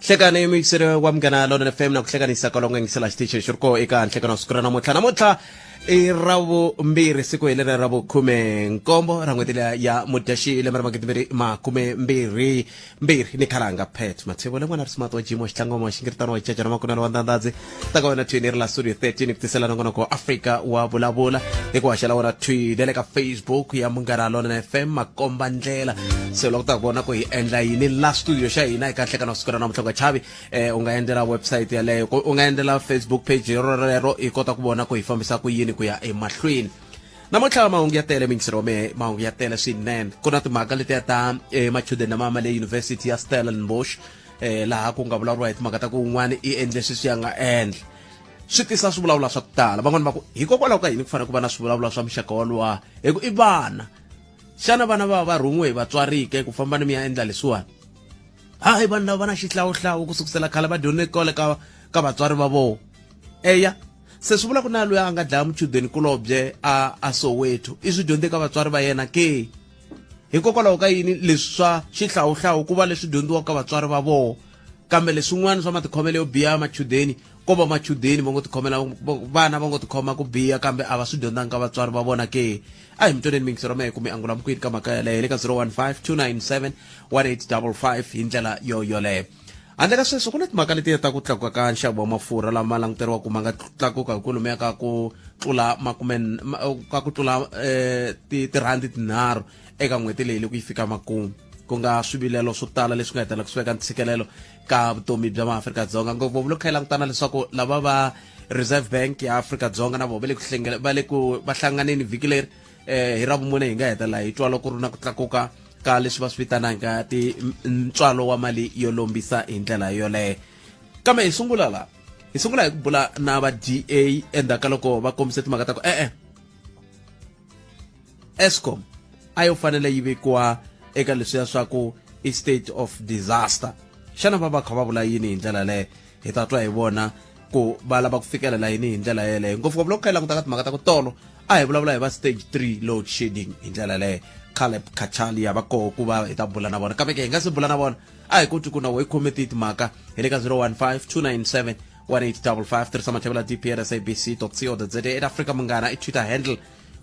Hlekani muyingiseri wa Munghana Lonene FM na ku hlekanisa kwalomu nga yingisela xitichi xi ri koho eka nhlekano wa siku ra namuntlha. Namuntlha i ra vumbirhi, siku hi leri ra vukhume nkombo ra n'hweti liya ya Mudyaxihi, lembe ra 2022 ni khalanga Pat Mathebula n'wana ri smart wa Jimo Xitlangoma wa Xingiritano wa Xicaca na Makunelo wa Ndandadzi ta ka wena thwini ri la studio 13 ku tisela nongonoko wa Afrika wa vulavula hi ku haxela wona thwi na le ka Facebook ya Munghana Lonene FM makomba ndlela. Se loko ta vona ku hi endla yini la studio xa hina eka nhlekano wa siku ra namuntlha, u nga chavi, u nga endlela website yaleyo, u nga endlela Facebook page rero hi kota ku vona ku hi fambisa ku yini ku ya emahlweni. Namuntlha mahungu ya tele, mingisero wa mehe, mahungu ya tele swinene. Ku na timhaka letiya ta machudeni lama ma le University ya Stellenbosch, laha ku nga vulavuriwa hi timhaka ta ku un'wana i endle sweswi a nga endla, swi tisa swivulavula swa ku tala. Van'wani va ku hikokwalaho ka yini ku fanele ku va na swivulavula swa muxaka walowa, hi ku i vana? Xana vana va va rhungiwe hi vatswari ke ku famba ni mi ya endla leswiwani? Hayi, vanhu lava va na xihlawuhlawu ku sukusela khale, va dyondzile kole ka vatswari va vona. Eya, se swi vula ku na loyi a nga dlaya muchudeni kulobye a Soweto i swi dyondze ka vatswari va yena ke? Hikokwalaho ka yini leswi swa xihlawuhlawu ku va leswi dyondziwaka ka vatswari va vona, kambe leswin'wana swa matikhomelo yo biha ya machudeni ko va machudeni va ngo tikhomela, vana va ngo tikhoma ku biha, kambe a va swi dyondzanga ka vatswari va vona ke? A hi mi twaneni mingisero mehe kumbe angula mukwini ka mhaka yaleyo le ka 015 297 1855 hi ndlela yo yoleyo. Handle ka sweswo, ku na timhaka letiya ta ku tlakuka ka nxavo wa mafurha lama languteriwaka ma nga tlakuka hi kwalomuya ka ku tlula makume ka ku tlula tirhandi tinharhu eka n'hweti leyi loko yi fika makumu, ku nga swivilelo swo tala leswi nga hetelela ku swi veka ntshikelelo ka vutomi bya maAfrika-Dzonga, ngopfungopfu loko kha yi langutana leswaku lava va Reserve Bank ya Afrika-Dzonga na vona va le ku hlengele va le ku va hlanganeni vhiki leri hi Ravumune. Hi nga hetelela hi twa loko ku ri na ku tlakuka ka leswi va swi vitanaka ti ntswalo wa mali yo lombisa hi ndlela yoleyo. Kambe hi sungula la, hi sungula hi ku bula na va DA endzhaku ka loko va kombise timhaka ta ku e-e, Eskom a yo fanele yi vekiwa eka leswiya swa ku i state of disaster. Xana va va kha va vula yini hi ndlela yaleyo? Hi ta twa hi vona ku va lava ku fikelela yini hi ndlela yeleyo, ngopfungopfu loko kha hi languta ka timhaka ta ku tolo a hi vulavula hi va stage 3 load shedding hi ndlela yaleyo. Caleb Cachalia va koho ku va hi ta bula na vona, kambe ke hi nga se bula na vona a hi koti ku na wehe khome ti timhaka hi le ka 015 297 1855. Tirhisa mathavela dp at sabc co za, at Africa Munghana i Twitter handle,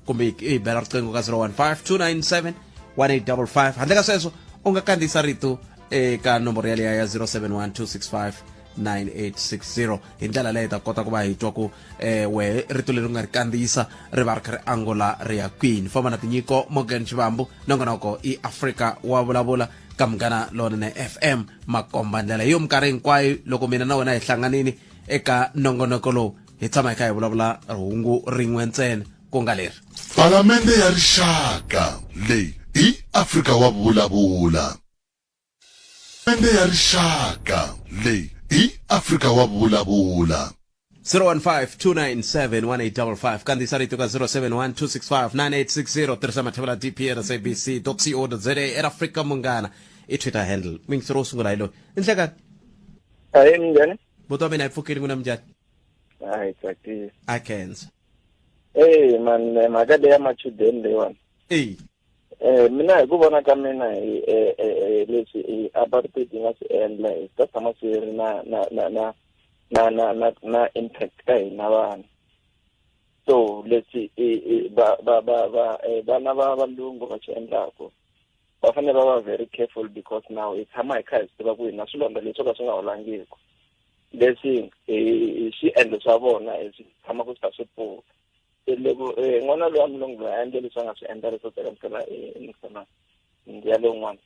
kumbe hi bela riqingho ka 015 297 1855. Handle ka sweswo u nga kandziyisa rito eka nomboro yaleyo ya 071 265 9860. Hi ndlela leyi hi ta kota ku va hi twa ku wehe rito leri u nga ri kandziyisa ri va ri kha ri angula ri ya kwini. Famba na tinyiko Morgan Xivambu, nongonoko i Afrika wa vulavula ka Munghana Lonene FM makomba ndlela. Hi yo minkarhi hinkwayo loko mina na wena hi hlanganini eka nongonoko lowu, hi tshama hi kha hi vulavula hungu rin'we ntsena, ku nga leri: Palamende ya Rixaka. Leyi i Afrika wa vulavula. Palamende ya Rixaka. Leyi i Afrika wa vulavula. 015-297-1855. Kandziyisa rito ka 071-265-9860. Tirhisa mathevela dp at sabc co za, at Afrika Munghana i Twitter handle. Muyingiseri wo sungula hi loyi. I nhlekani. Ahee, minjhani? Buti wa mina, hi pfukile. N'wina minjhani? A hi tsakile. A khensa. Eyi man, mhaka leyi ya machudeni leyiwani. Eyi. Mina hi ku vona ka mina hi leswi hi apartheid yi nga swi endla, hi ta tshama swi ri na na na na na na na na impact ka hina vana. So leswi va va va va vana va valungu va swi endlaku, va fanele va va very careful, because now hi tshama hi kha hi swi tiva ku hi na swilondza leswi swo ka swi nga holangiku, leswi hi swiendlo swa vona hi swi tshamaka swi kha swi pfuka. Se loko n'wana loyi a mulungu loyi a endle leswi a nga swi endla, leswo teka misava misava ya lowun'wana,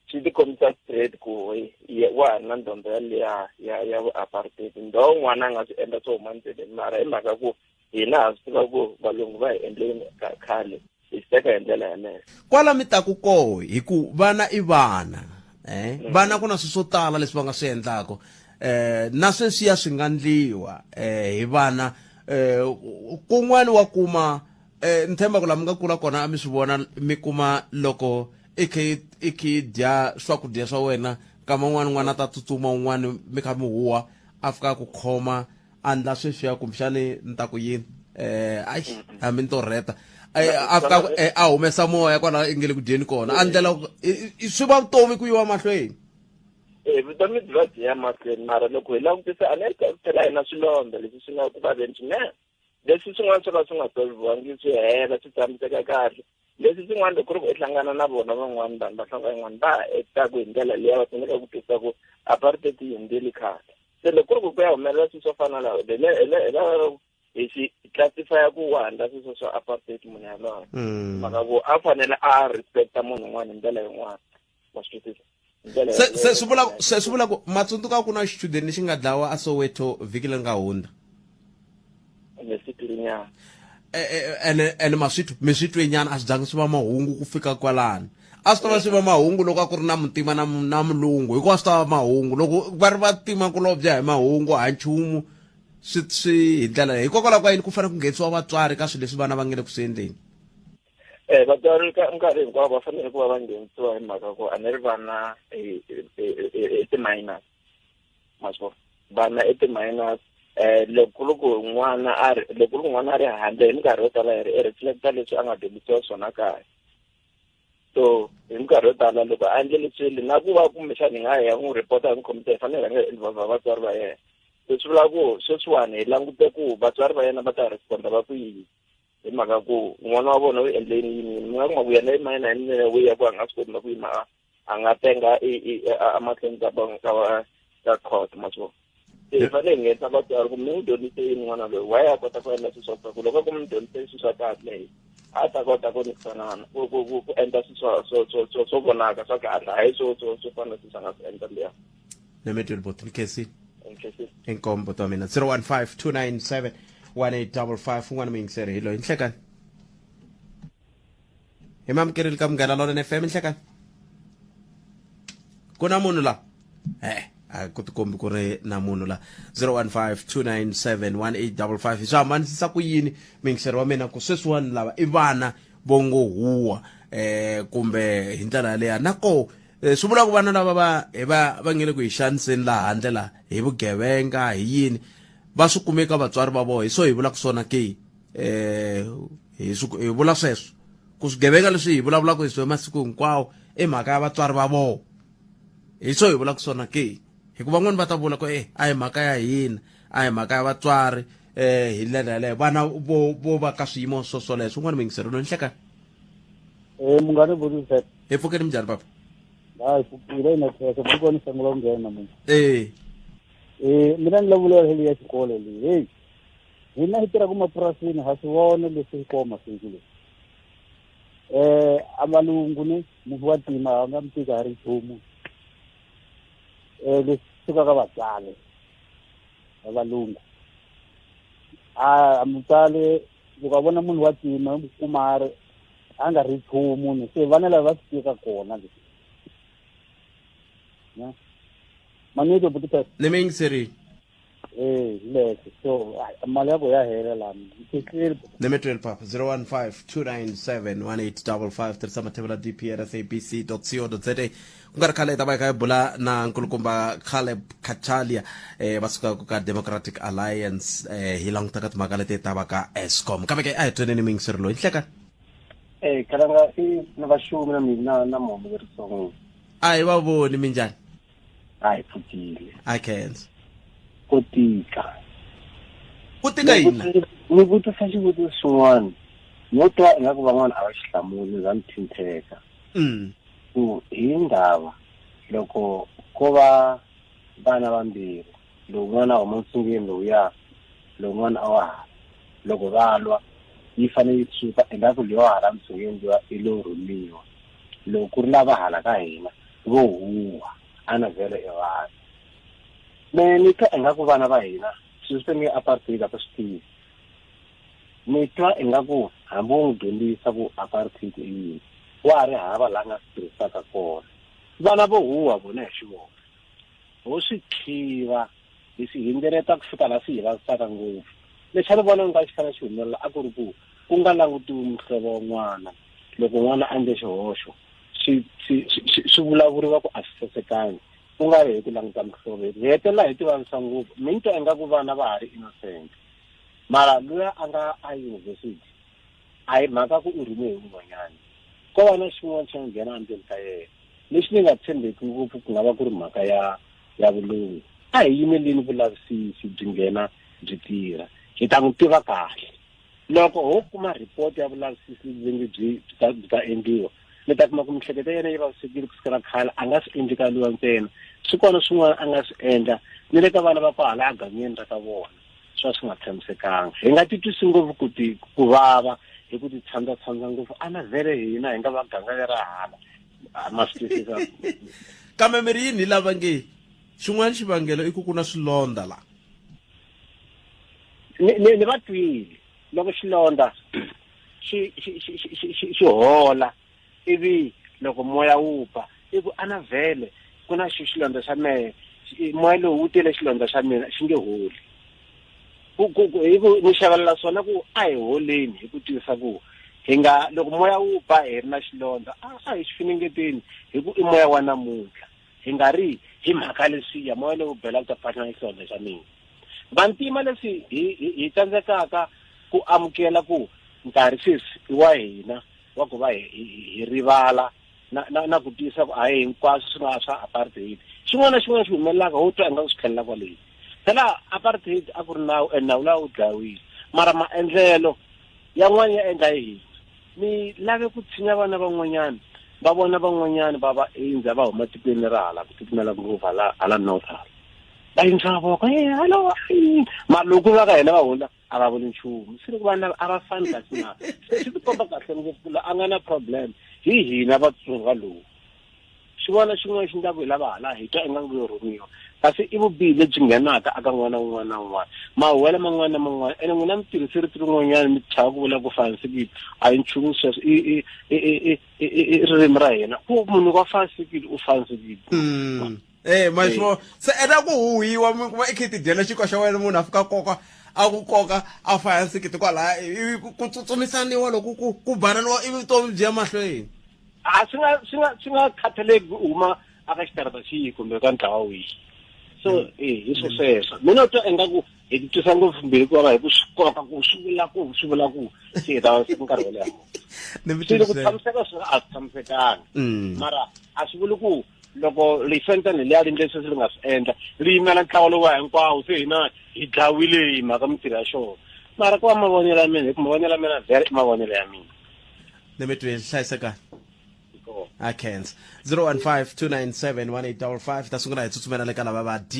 swi ti kombisa straight ku wa ha ri na ndondo yaliya ya vu-apartheid. Ndo n'wana a nga swi endla swo huma ndleleni, mara hi mhaka ku hina ha swi tiva ku valungu va hi endleni khale, hi swi teka hi ndlela yaleyo. Kwala mi taku koho hi ku vana i vana, vana ku na swilo swo tala leswi va nga swi endlaka, na sweswiya swi nga ndliwa hi vana. Kun'wani wa kuma, ni tshemba ku laha mi nga kula kona a mi swi vona, mi kuma loko i khe i khe dya swakudya swa wena, nkama wun'wani n'wana ta tsutsuma, un'wani mi kha mi huwa, a fika a ku khoma, a ndla sweswiya, kumbexani ni ta ku yini, ayi, hambi ni to rheta, a fika a humesa moya kwala i nge le ku dyeni kona, a ndlela swi va vutomi ku yiwa mahlweni. E vutomi byi va byi ya mahlweni mara loko hi langutisa a ni phela hi na swilondza leswi swi nga ku vaveni swinene leswi swin'wana swo ka swi nga solviwangi swi hela swi tshamiseka kahle leswi swin'wana loko ku ri ku i hlangana na vona van'wana vanhu va hlanga yin'wana va actaku hi ndlela liya va tsandzeka ku twisisa ku apartheid yi hundzile khale se loko ku ri ku ku ya humelela swilo swo fana laha hi lava hi swi classifya ku wa handla swilo swa apartheid munhu yaloye mm. mhaka ku a fanele a respecta munhu un'wana hi ndlela yin'wana wa swi twisisa se se swi vula se swi vula ku matsundzuka ku na xichudeni lexi nga dlawa a Soweto vhiki leri nga hundza nyana e, e, ene ene maswithu mi swi twe nyana a swi zangi swi va mahungu ku fika kwalano a swi ta va swi va mahungu loko a ku ri na muntima na na mulungu hikuva swi ta va mahungu loko va ri vantima kulobye hi mahungu ha nchumu swi swi hi ndlela leyi hikokwalaho ka yini ku fanele ku nghenisiwa vatswari ka swilo leswi vana va nge le ku swi endleni um vatswari ka nkarhi hinkwawo va fanele ku va va nghenisiwa hi mhaka ku a ni ri vana i ti-minus ma swi vona vana i ti-minus um loko ku ri ku n'wana a ri loko ku ri ku n'wana a ri handle hi minkarhi yo tala hi ri i reflecta leswi a nga dyondzisiwa swona kaya so hi minkarhi yo tala loko a endlele swilo na ku va kumbexana hi nga ya n'wi report-a hi n'wi khomisa hi fanele hi rhanga hi involve vatswari va yena se swi vula ku sweswiwani hi langute ku vatswari va yena va ta responda va ku yini hi mhaka ku n'wana wa vona u endle yini yini yini mi nga kuma ku yena i mayina hi ndlela wo ya ku a nga swi koti na ku yima a nga tenga emahlweni ka ka ka court ma swi vona se hi fanele hi nghenisa vatswari ku mi n'wi dyondzise yini n'wana loyi why a kota ku endla swilo swa ku loko ku mi dyondzise swilo swa kahle a ta kota ku nisanana ku ku ku ku endla swilo swa swo swo swo swo vonaka swa kahle hayi swo swo swo fana na swilo swa nga swi endla liya nemetweni bot ni khensile inkombo buti wa mina 015 297 1855 un'wana muyingiseri hi loyi nhlekani hi mamukerile ka munghana lonene fm nhlekani ku na munhu la e a ku tikombi ku ri na munhu la 015 297 1855 hi swi hambanisisa ku yini muyingiseri wa mina ku sweswiwani lava i vana vo ngo huwa eh kumbe hi ndlela yaleya na koho eh, swi vula ku vana lava va hi va va nge le ku hi xaniseni laha handle laha hi vugevenga hi yini va swi kume ka vatswari va vona hi swo hi vulaka swona ke eh hi swi hi vula sweswo ku swigevenga leswi hi vulavulaka hi swona masiku hinkwawo i mhaka ya vatswari va vona hi swo hi vulaka swona ke hikuva van'wani va ta vula ku e a hi mhaka ya hina a hi mhaka ya vatswari eh hi ndlela yaleyo vana vo vo va ka swiyimo swo swoleswo un'wana muyingiseri loyi nhlekani Eh munghana vutisa hi pfukeni minjhani papa hayi pfukile ina khesa ku ni sungula ku nghena namuntlha eh eh mina ni lavula heli ya xikolo leyi hey hina hi tirhaka mapurasini ha swi vona leswi hi koma siku leswi eh avalungu ni munhu wa ntima a nga mi tika ha ri nchumu eh leswi sukaka vatswari va valungu a mutswari loko a vona munhu wa ntima u kuma a ri a nga ri nchumu ni se vana lava va swi tika kona leswi manito buti ni mi yingiserile Eh, hi leswo so mali ya ku ya hela lani ni Nemetwel papa 015 297 1855 tirhisa mathevela dp at sabc co za ku nga ri khale hi ta va hi kha hi bula na nkulukumba Caleb Cachalia eh, va sukaka ka Democratic Alliance eh, hi languta ka timhaka leti ta va ka Eskom kambe ke a hi tweneni muyingiseri loyi nhlekani Eh, kalanga i na vaxumi na mina na muhumelerisi wa n'wina. A hi va voni minjhani A hi pfukile. A khensa. Ko tika. Ku tika yini? Ni vutisa xivutiso xin'wana. No twa ingaku van'wana a va xi hlamuli za ni thintheka. Mm. Ku hi ndava loko ko va vana vambirhi lowun'wana a huma ntsungeni lowuya lowun'wana a wa hala loko va lwa yi fanele yi suka ingaku leyi wa hala ntsungeni luya i lo rhumiwa loko ku ri lava hala ka hina vo huwa a na vhele i vanhu me ni twa ingaku vana va hina swilo swi nge apartheid a va swi tivi ni twa ingaku hambi wo n'wi dyondzisa ku apartheid i yini wa ha ri hava laha nga swi tirhisaka kona vana vo huwa vona hi xivona ho swi khiva hi swi hindzeleta ku fika laha swi hi vavisaka ngopfu lexi a ni vona nga xi fanele xi humelela a ku ri ku ku nga langutiwi muhlovo wa n'wana loko n'wana a endle xihoxo swi swi swi swi vulavuriwa ku a swi sasekangi ku nga ri hi ku languta muhlovo hi hetelela hi tivavisa ngopfu mi ni twa ingaku vana va ha ri innocent mara luya a nga a university a hi mhaka ku u rhume hi un'wanyana ko va na xin'wana xi nga nghena endzeni ka yena. Lexi ni nga tshembeki ngopfu ku nga va ku ri mhaka ya ya vulungu. A hi yimeleni vulavisisi byi nghena byi tirha, hi ta n'wi tiva kahle. Loko ho kuma report ya vulavisisi lebyi nge byi byi ta byi ta endliwa, mi ta kuma ku mihleketo ya yena yi vavisekile kusukela khale, a nga swi endli ka luwa ntsena, swi kona swin'wana a nga swi endla ni le ka vana va kwahala egangeni ra ka vona, swa swi nga tshamisekanga. Hi nga titwisi ngopfu ku ti ku vava hi ku ti tshandza tshandza ngopfu, ana vhele hina hi nga va ganga lera hala, ma swi twisisa. Kambe mi ri yini hi lava nge xin'wana xivangelo i ku ku na swilondza la? Ni ni ni va twile loko xilondza xi xi xi xi xi xi xi hola ivi loko moya wu ba i ku ana vhele ku na xi xilondza xa mehe moya lowu wu tele xilondza xa mina xi nge holi ku ku ku hi ku ni xavelela swona ku a hi holeni hi ku tivisa ku hi nga loko moya wu ba hi ri na xilondza a a hi xi finengeteni hi ku i moya wa namuntlha hi nga ri hi mhaka leswiya moya lowu bela ku ta fana na xilondza xa mina vantima leswi hi hi tsandzekaka ku amukela ku nkarhi sweswi i wa hina wa ku va hi hi rivala na na na ku tiyisa ku a hi hinkwaswo swi nga swa apartheid xin'wana na xin'wana xi humelelaka ho twa ingaku swi tlhelela kwaleni phela apartheid a ku ri nawu and nawu lawa wu dlayiwile mara maendlelo yan'wana ya endla hi hina mi lave ku tshinya vana van'wanyana va vona van'wanyana va va endza va huma tikweni ra hala ku titimela ngopfu hala hala north hala va yimisa mavoko e hallo mara loko va ka hina va hundza a va vuli nchumu swi ri ku vanhu lava a va fani kahle na se swi tikomba kahle ngopfu ku la a nga na problem hi hina vatsonga lowu xin'wana na xin'wana xi ndlaku hi lava hala hi twa ingaku yo rhumiwa kasi i vubihi lebyi nghenaka aka n'wana un'wana na un'wana mahuwela man'wana na man'wana ene n'wina mi tirhise rito rin'wanyana mi chava ku vula ku fansekile a hi nchumu sweswo i i i ririmi ra hina ku munhu wa fansekile u fansekile mm. Eh ma swo se ena ku huhiwa mi kuma i khe tidyela xinkwa xa wena munhu a fika koka a ku koka a faya nsikiti kwalaya ivi ku tsutsumisaniwa loko ku ku bananiwa ivi vutomi byi ya mahlweni a swi nga swi nga swi nga khathaleki ku huma aka xitarata xihi kumbe ka ntlawa wihi so mm. eh hi swo sweswo mina u twa ingaku hi titwisa ngopfu mbilu ku vava hi ku swi koka ku swi vula ku swi vula ku se hi ta va nkarhi wo leha swilo ku tshamiseka swona a swi tshamisekanga mm. mara a swi vuli ku loko lisentane liya li ndle sweswi li nga swi endla li yimela ntlawa lowa hinkwawo se hina hi dlawile hi mhaka mintirho ya xona mara ku va mavonelo ya mina hi ku mavonelo ya mina vhele i mavonelo ya mina ni mi twile hlayisekani a khensa 015-297-1855 ta sungula hi tsutsumela le ka lava va da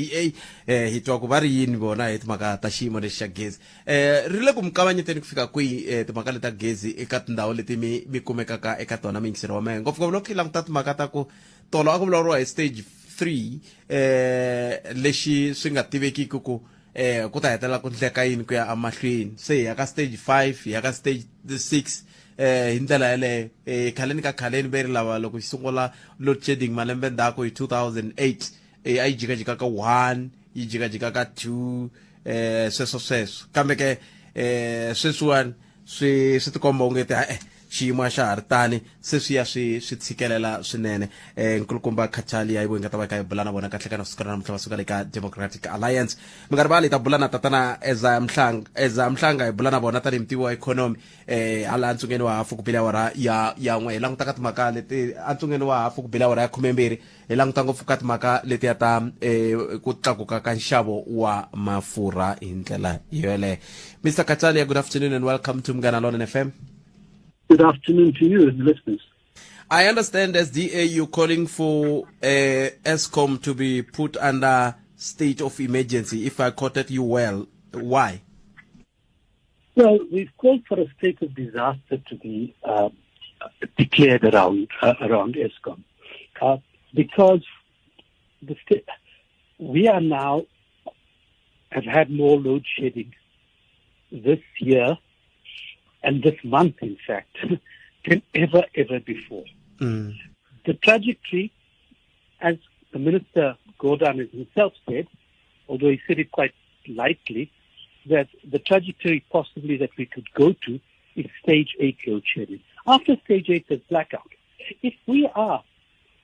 eh, hi twa ku va ri yini vona hi timhaka ta xiyimo lexi xa gezi eh, ri le ku mi kavanyeteni ku fika kwihi eh, timhaka leta gezi eka tindhawu leti mi mi kumekaka eka tona miyingiseri wa mehe ngopfungopfu loko hi languta timhaka ta ku tolo a ku vulavuriwa hi stage 3 eh, lexi swi nga tivekiki ku eh ku ta hetelela ku ndleka yini ku ya emahlweni se hi ya ka stage 5 hi ya ka stage 6 eh hi ndlela yeleyo eh khaleni ka khaleni ve ri lava loko yi sungula load shedding malembe ndzhaku hi 2008 eh a yi jikajika ka 1 yi jikajika ka 2 eh sweswo sweswo kambe ke eh sweswiwani swi swi tikomba onge ti eh xiyimo a xa ha ri tani se swi ya swi swi tshikelela swinene eh nkulukumba Khathali ya hi nga ta va ka hi bula na vona kahle ka siku ra namuntlha va suka le ka Democratic Alliance mi nga rivali hi ta bula na tatana Eza Mhlanga Eza Mhlanga hi bula na vona tanihi mutivi wa ikhonomi eh hala ntsungeni wa hafu ku bile awara ya ya n'we hi languta ka timhaka leti antsungeni wa hafu ku bile awara ya khumembirhi hi languta ngopfu ka timhaka letiya ta eh, ku tlakuka ka nxavo wa mafurha hi ndlela yoleyo Mr Katalia good afternoon and welcome to Munghana Lonene FM Good afternoon to you and the listeners. I understand as DA you're calling for uh, Eskom to be put under state of emergency. If I quoted you well, why? Well, we've called for a state of disaster to be uh, declared around uh, around Eskom, uh, because the we are now have had more load shedding this year and this month, in fact, than ever, ever before. Mm. The trajectory, as the Minister Gordhan has himself said, although he said it quite lightly, that the trajectory possibly that we could go to is stage eight load shedding. After stage eight, there's blackout. If we are,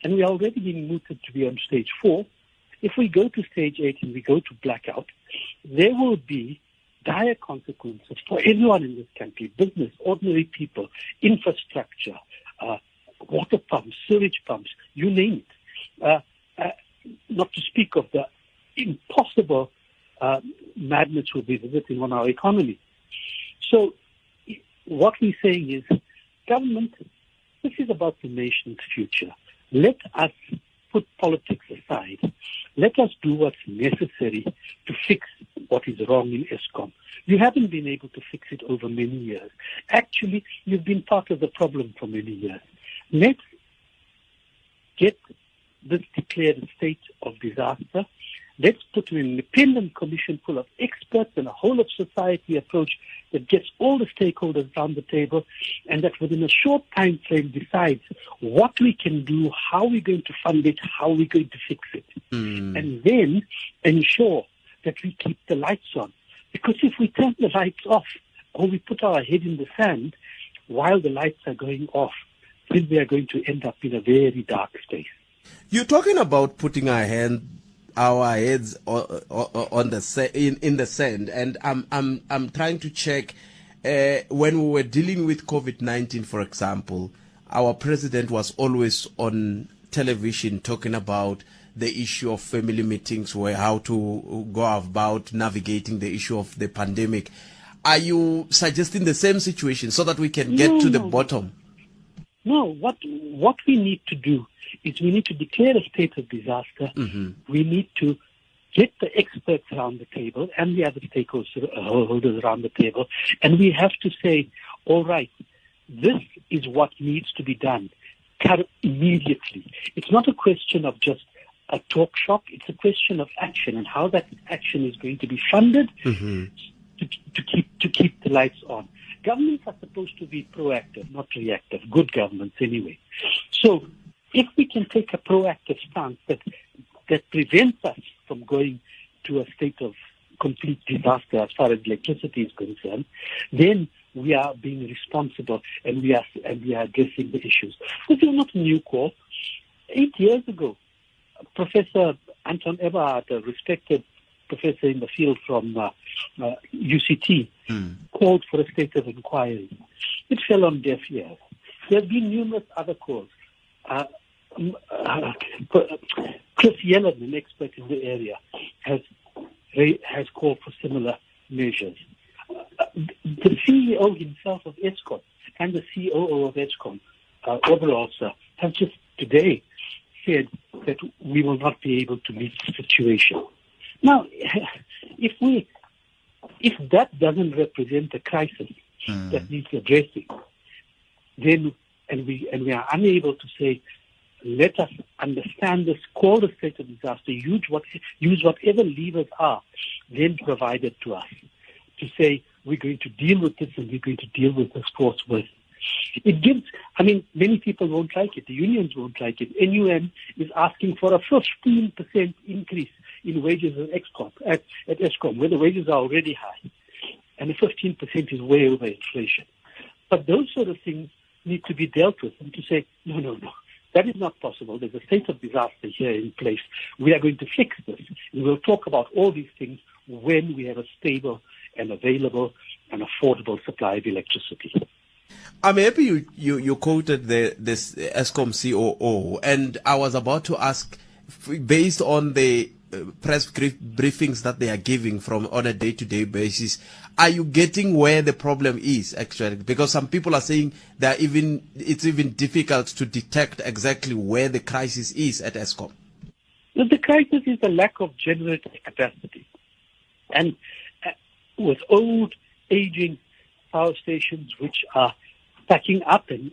and we are already being mooted to be on stage four, if we go to stage eight and we go to blackout, there will be dire consequences for everyone in this country, business, ordinary people, infrastructure, uh, Water pumps, sewage pumps, you name it. Not to speak of the impossible madness we'll be visiting on our economy. So what we're saying is, government, this is about the nation's future. Let us put politics aside. Let us do what's necessary to fix what is wrong in Eskom. You haven't been able to fix it over many years. Actually, you've been part of the problem for many years. Let's get this declared a state of disaster. Let's put an independent commission full of experts and a whole of society approach that gets all the stakeholders round the table and that within a short time frame decides what we can do, how we're going to fund it, how we're going to fix it. And then ensure that we keep the lights on. Because if we turn the lights off or we put our head in the sand while the lights are going off, then we are going to end up in a very dark space. You're talking about putting our heads on the in the sand, and I'm trying to check when we were dealing with COVID-19, for example, our president was always on television talking about the issue of family meetings, where how to go about navigating the issue of the pandemic. Are you suggesting the same situation so that we can get to the bottom? No, what we need to do is we need to declare a state of disaster. Mm-hmm. We need to get the experts around the table and the other stakeholders around the table, and we have to say, all right, this is what needs to be done immediately. It's not a question of just a talk shop. It's a question of action and how that action is going to be funded to keep the lights on. Governments are supposed to be proactive, not reactive. Good governments, anyway. So if we can take a proactive stance that prevents us from going to a state of complete disaster as far as electricity is concerned, then we are being responsible and we are addressing the issues. This is not a new call. 8 years ago, Professor Anton Eberhard, a respected professor in the field from UCT, called for a state of inquiry. It fell on deaf ears. There have been numerous other calls. Chris Yellen, an expert in the area, has called for similar measures. The CEO himself of Eskom and the COO of Eskom, Oberholzer, have just today said that we will not be able to meet the situation. Now, if that doesn't represent a crisis that needs addressing, then and we are unable to say, let us understand this, call the state of disaster, use whatever levers are then provided to us to say we're going to deal with this and we're going to deal with this forthwith. It gives, I mean, many people won't like it. The unions won't like it. NUM is asking for a 15% increase in wages at Eskom, where the wages are already high. And the 15% is way over inflation. But those sort of things need to be dealt with and to say, no, that is not possible. There's a state of disaster here in place. We are going to fix this. And we'll talk about all these things when we have a stable and available and affordable supply of electricity. I'm happy you quoted this Eskom COO, and I was about to ask, based on the press briefings that they are giving from on a day-to-day basis, are you getting where the problem is actually? Because some people are saying that it's even difficult to detect exactly where the crisis is at Eskom. The crisis is the lack of generator capacity, and with old, aging power stations which are stacking up, and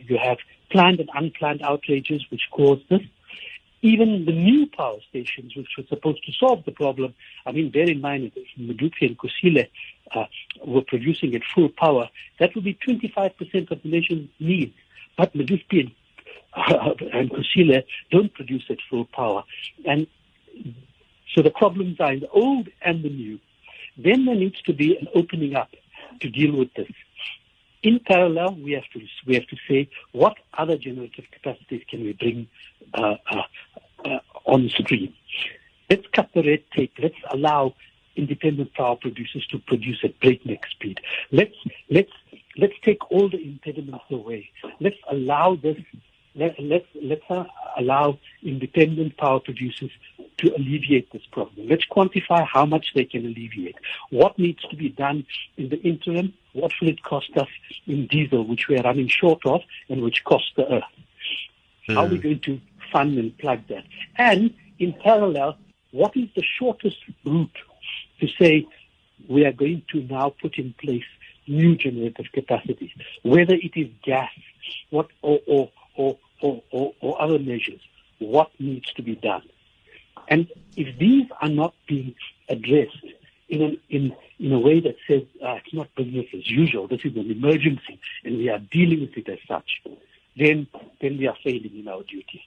you have planned and unplanned outages which cause this. Even the new power stations, which were supposed to solve the problem, I mean, bear in mind that Medupi and Kusile were producing at full power. That would be 25% of the nation's needs. But Medupi and Kusile don't produce at full power. And so the problems are in the old and the new. Then there needs to be an opening up to deal with this. In parallel, we have to say what other generative capacities can we bring on stream. Let's cut the red tape. Let's allow independent power producers to produce at breakneck speed. Let's Let's take all the impediments away. Let's allow this let, let's, let's allow independent power producers to alleviate this problem. Let's quantify how much they can alleviate. What needs to be done in the interim? What will it cost us in diesel, which we are running short of and which costs the earth? Mm. How are we hmm. going to fund and plug that? And in parallel, what is the shortest route to say we are going to now put in place new generative capacity, whether it is gas, what or, or, or, or, or, or other measures, what needs to be done? And if these are not being addressed in, an, in, in a way that says uh, it's not business as usual, this is an emergency, and we are dealing with it as such, then, then we are failing in our duty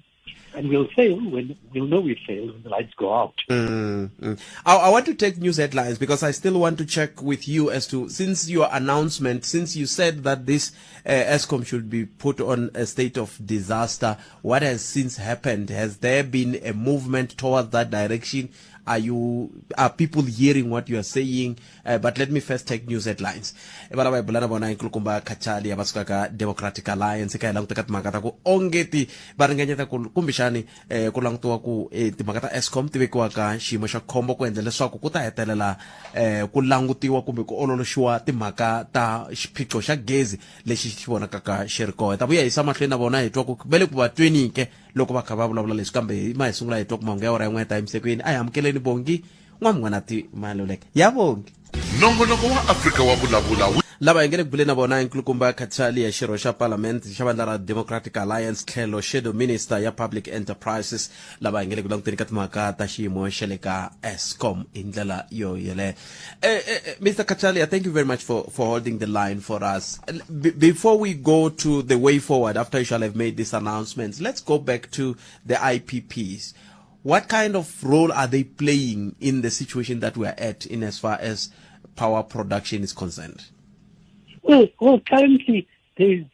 and we'll fail when we'll know we failed when the lights go out. Mm, mm. I, I, want to take news headlines because I still want to check with you as to since your announcement, since you said that this uh, Eskom should be put on a state of disaster, what has since happened? Has there been a movement towards that direction? Are you are people hearing what you are saying? Uh, but let me first take news headlines. E va lava hi bula na vona nkulukumba Kachali ya va suka ka Democratic Alliance ka hi languta ka timhaka ta ku ongeti va ringanyeta ku kumbexani eh, ku langutiwa ku eh, timhaka ta Eskom ti vekiwa ka xiyimo xa khombo ku endla leswaku ku ta hetelela eh, ku langutiwa kumbe ku ololoxiwa timhaka ta xiphiqo xa gezi lexi xi vonakaka xi ri kona hi ta vuya hisa mahlweni na vona hi twa ku va le ku va tweni ke loko va kha va vulavula leswi kambe hi ma hi sungula hi twa ku mahungu ya awara yin'we ya ta yimisekweni a hi amukeleni bongi n'wan'wanati maluleke ya bongi nongonoko wa afrika wa vulavula wu lava hi nge le ku buleni na vona nkulukumba khathali ya xirho xa parliament xa vandla ra democratic alliance tlhelo shadow minister ya public enterprises lava hi nge le ku languteni ka timhaka ta xiyimo xa le ka escom hi ndlela yo yeleyo eh, eh, eh, mr Cachalia, thank you very much for, for holding the line for us B before we go to the way forward after you shall have made this announcement let's go back to the ipps what kind of role are they playing in the situation that we are at in as far as power production is concerned? Well, well currently there's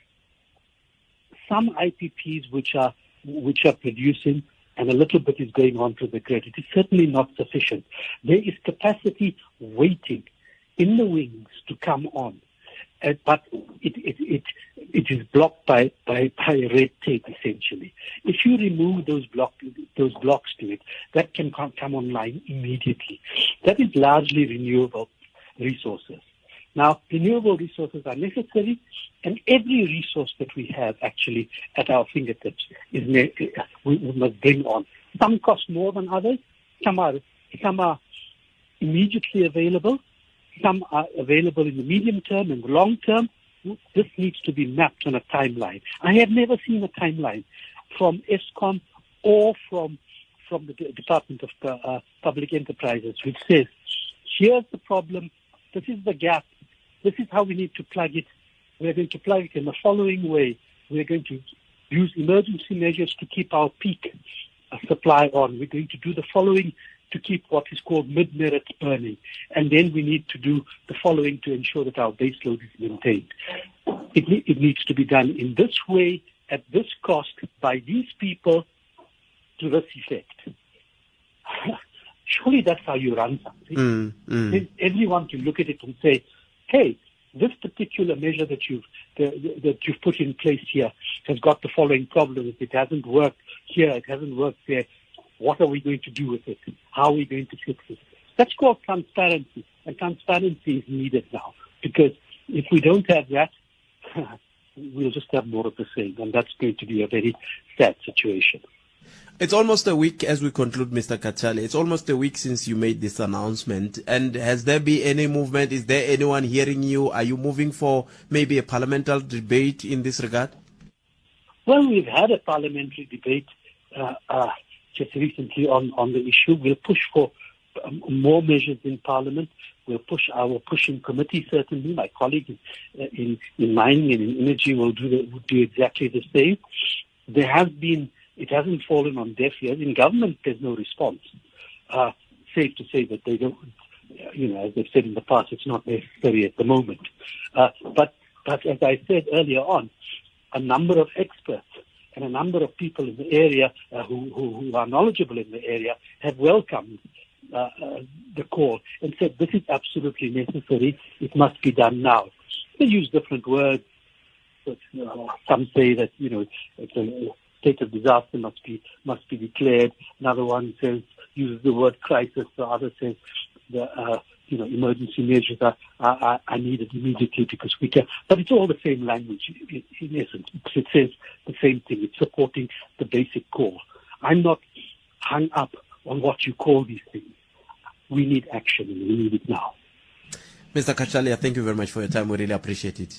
some IPPs which are which are producing and a little bit is going on to the grid. It is certainly not sufficient. There is capacity waiting in the wings to come on. Uh, but it, it, it, it is blocked by, by, by red tape, essentially. If you remove those, block, those blocks to it, that can come online immediately. That is largely renewable resources. Now, renewable resources are necessary, and every resource that we have actually at our fingertips is we, we must bring on. Some cost more than others. Some are, some are immediately available. Some are available in the medium term and the long term. This needs to be mapped on a timeline. I have never seen a timeline from Eskom or from from the Department of uh, Public Enterprises, which says, here's the problem, this is the gap, this is how we need to plug it. We're going to plug it in the following way. We're going to use emergency measures to keep our peak uh, supply on. We're going to do the following to keep what is called mid-merit burning. And then we need to do the following to ensure that our base load is maintained. It, it needs to be done in this way, at this cost, by these people, to this effect. Surely that's how you run something. Mm, mm. Everyone can look at it and say, hey, this particular measure that you've the, that you've put in place here has got the following problems. It hasn't worked here. It hasn't worked there. What are we going to do with it? How are we going to fix it? That's called transparency, and transparency is needed now because if we don't have that, we'll just have more of the same, and that's going to be a very sad situation. It's almost a week as we conclude, Mr. Cachalia. It's almost a week since you made this announcement. And has there been any movement? Is there anyone hearing you? Are you moving for maybe a parliamentary debate in this regard? Well, we've had a parliamentary debate uh, uh, just recently on, on the issue. We'll push for um, more measures in Parliament. We'll push our pushing committee, certainly. My colleague in, in, in mining and in energy will do, the, will do exactly the same. There has been it hasn't fallen on deaf ears. In government, there's no response. Uh, safe to say that they don't, you know, as they've said in the past, it's not necessary at the moment. Uh, but, but as I said earlier on, a number of experts and a number of people in the area uh, who, who, who are knowledgeable in the area have welcomed uh, uh, the call and said this is absolutely necessary. It must be done now. They use different words, but some say that you know it's a state of disaster must be must be declared. Another one says uses the word crisis. The other says the you know emergency measures are, are, are needed immediately because we can. But it's all the same language in, in essence. It says the same thing. It's supporting the basic call. I'm not hung up on what you call these things. We need action and we need it now. Mr. Cachalia, thank you very much for your time. We really appreciate it.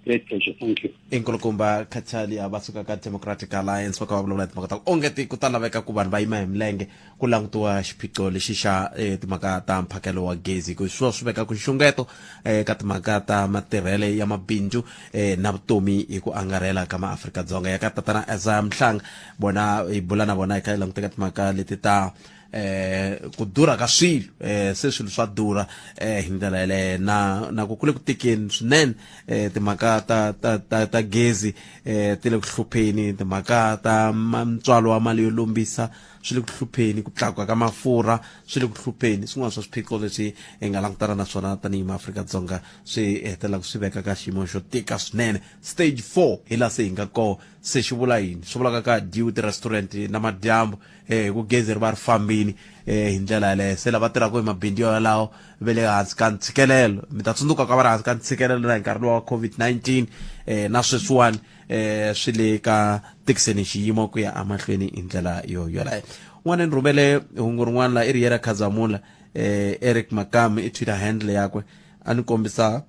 Great pleasure. Thank you. I nkulukumba Cachalia va suka ka Democratic Alliance va kha va vulavula hi timhaka ta ku onge ti ku ta laveka ku vanhu va yima hi milenge ku langutiwa xiphiqo lexi xa eh, timhaka ta mphakelo wa gezi ku swo swi veka ku nxungeto eh, ka timhaka ta matirhele ya mabindzu eh, na vutomi hi ku angarhela ka maAfrika-Dzonga ya ka tatana Isaiah Mhlanga vona hi bula na vona hi kha hi languteka timhaka leti ta eh ku durha ka swilo eh se swilo swa durha eh hi ndlela yeleyo na na ku kule ku tikeni swinene eh timhaka ta ta ta ta gezi eh ti le ku hlupheni timhaka ta ntswalo wa mali yo lombisa swi le ku hlupheni ku tlakuka ka mafurha swi le ku hlupheni swin'wana swa swiphiqo leswi hi nga langutana na swona tanihi maAfrika-Dzonga swi hetelelaka swi veka ka xiyimo xo tika swinene stage 4 hi laha se hi nga kona se xi vula yini swi vulaka ka dyiwi ti-restaurant na madyambu eh hi ku gezi ri va ri fambini eh hi ndlela yaleyo se lava tirhaka hi mabindzu yo yalawo ve le hansi ka ntshikelelo mi ta tsundzuka ka va ri hansi ka ntshikelelo na hi nkarhi lowa wa COVID-19 eh na sweswiwani eh swi le ka tikiseni xiyimo ku ya emahlweni hi ndlela yo yoleyo un'wana ni rhumele hungu rin'wana la i ri yera khazamula eh Eric Makam i Twitter handle yakwe a ni kombisa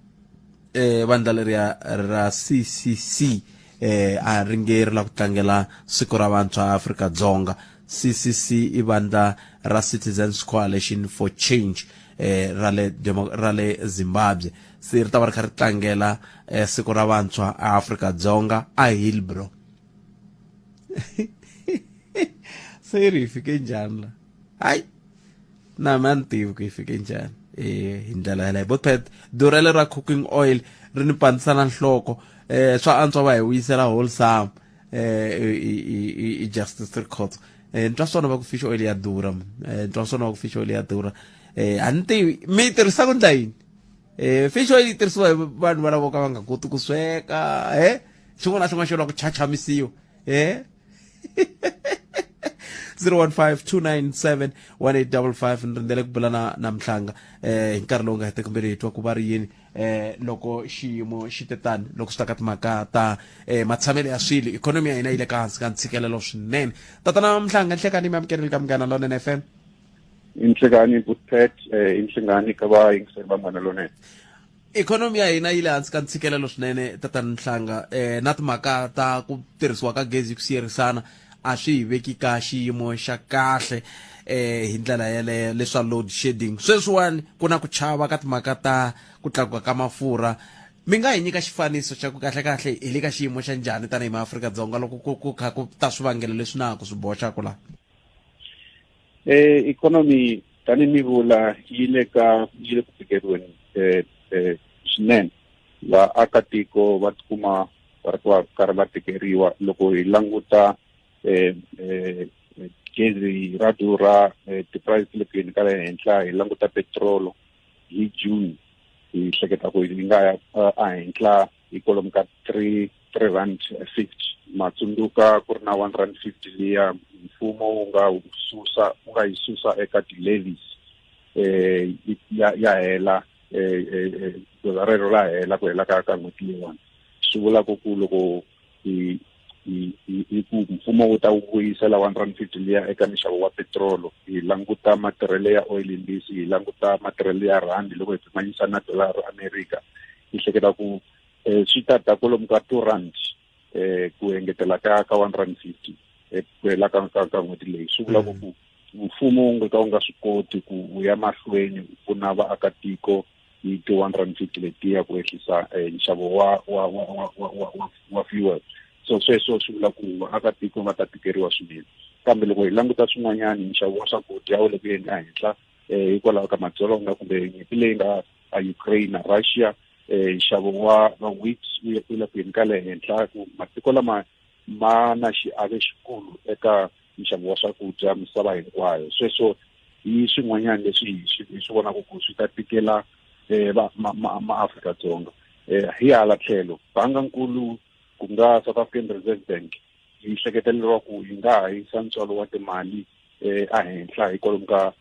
eh vandla leriya ra CCC eh a ri nge ri la ku tlangela siku ra vantshwa Afrika Dzonga CCC i vandla ra Citizens Coalition for Change eh ra le ra le Zimbabwe se ri ta va ri kha ri tlangela eh, siku ra vantshwa Afrika Dzonga a Hillbrow se ri fike njhani la hayi na mina ni tivi ku yi fike njhani eh hi ndlela yaleyo botpet durhelo ra cooking oil ri ni pandzisa na nhloko eh swa antswa va hi vuyisela wholesome eh i i justice records eh ntwa swona va ku fish oil ya durha eh ntwa swona va ku fish oil ya durha eh a ni tivi mi yi tirhisa ku ndla yini eh fish oil yi tirhisiwa hi vanhu va lavo ka va nga koti ku sweka eh xin'wana na xin'wana xo lava ku chachamisiwa eh 015-297-1855 ni rindzele ku bula na na mhlanga eh hi nkarhi lowu nga heteki mbilu hi twa ku va ri yini eh loko xiyimo xi te tani loko swi ta ka timhaka ta eh matshamelo ya swilo ikhonomi ya hina yi le ka hansi ka ntshikelelo swinene tatana mhlanga nhlekani mi amukeleli ka munghana lonene fm inhlekani butpet eh inhlengani ka vayingiseri va munghana lonene ikhonomi ya hina yi le hansi ka ntshikelelo swinene tatana Mhlanga eh, na timhaka ta ku tirhisiwa ka gezi ku siyerisana a swi hi veki ka xiyimo xa kahle eh hi ndlela yeleyo leswa load shedding sweswiwani ku na ku chava ka timhaka ta ku tlakuka ka mafurha mi nga hi nyika xifaniso xa ku kahle kahle hi le ka xiyimo xa njhani tanihi maAfrika-Dzonga loko ku ku kha ku ta swivangelo leswi na ku swi boxaka laha eh economy tanihi mi vula yi le ka yi le ku tikeriweni eh, eh, swinene vaakatiko va tikuma va ri va karhi va tikeriwa loko hi languta eh, eh, gezi ra durha eh, ti-price ti le ku yeni ka le henhla hi languta petirolo hi june hi hleketa ku yi nga ya ehenhla hi kwalomu ka three three rand fifty ma tsundzuka ku ri na one rand fifty liya mfumo wu nga susa wu nga yi susa eka ti-levies eh ya ya hela eh, eh, eh goza rero ra hela ku hela ka ka n'hweti leyiwani swi vula ku ku loko hi hi hi ku mfumo wu ta wu vuyisela one rand fifty liya eka minxavo wa petirolo hi languta matirhelo ya oil indisi hi languta matirhelo ya rhandi loko hi pimanyisa na dolara america hi hleketa ku um swi ta ta kwalomu ka 2 rand um ku engetela ka ka 1 rand 50 eh, ku hela ka ka ka n'hweti leyi swi vula ku mm. ku mfumo wu nga ka wu nga swi koti ku wu ya mahlweni ku pfuna vaakatiko hi ti-1 rand 50 letiya ku ehlisa eh, nxavo wa wa wa wa wa wa wa fuel so sweswo swi vula ku vaakatiko va ta tikeriwa swinene kambe loko hi languta swin'wanyana nxavo wa swakudya wu le ku yeni ehenhla um hikwalaho ka madzolonga kumbe nyimpi leyi nga a Ukraine na Russia eh nxavo wa wa wheat wu ya ku yeni ka le henhla ku matiko lama ma na xiave xikulu eka nxavo wa swakudya misava hinkwayo sweswo hi swin'wanyana leswi hi swi vonaka ku swi ta tikela eh va ma Afrika-Dzonga. Hi hala tlhelo bangankulu ku nga South African Reserve Bank yi hleketeleriwa ku yi nga ha yisa ntswalo wa timali ehenhla hi kwalomu ka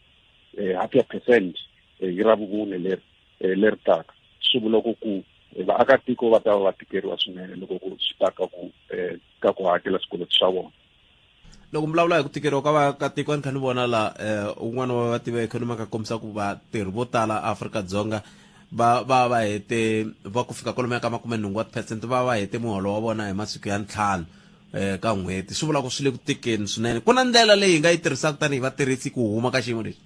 half ya percent hi Ravumune leri leri taka. Swi vula ku ku vaakatiko va ta va va tikeriwa swinene loko ku swi ta ka ku ka ku hakela swikweleti swa vona. Loko mi vulavula hi ku tikeriwa ka vaakatiko, a ni kha ni vona la un'wana wa vativi va ikhonomi a ka kombisa ku vatirhi vo tala Afrika-Dzonga va va va hete va ku fika kwalomuya ka 80 wa ti-percent va va hete muholo wa vona hi masiku ya 5 ka n'hweti. Swi vula ku swi le ku tikeni swinene. Ku na ndlela leyi hi nga yi tirhisaka tanihi vatirhisi ku huma ka xiyimo lexi?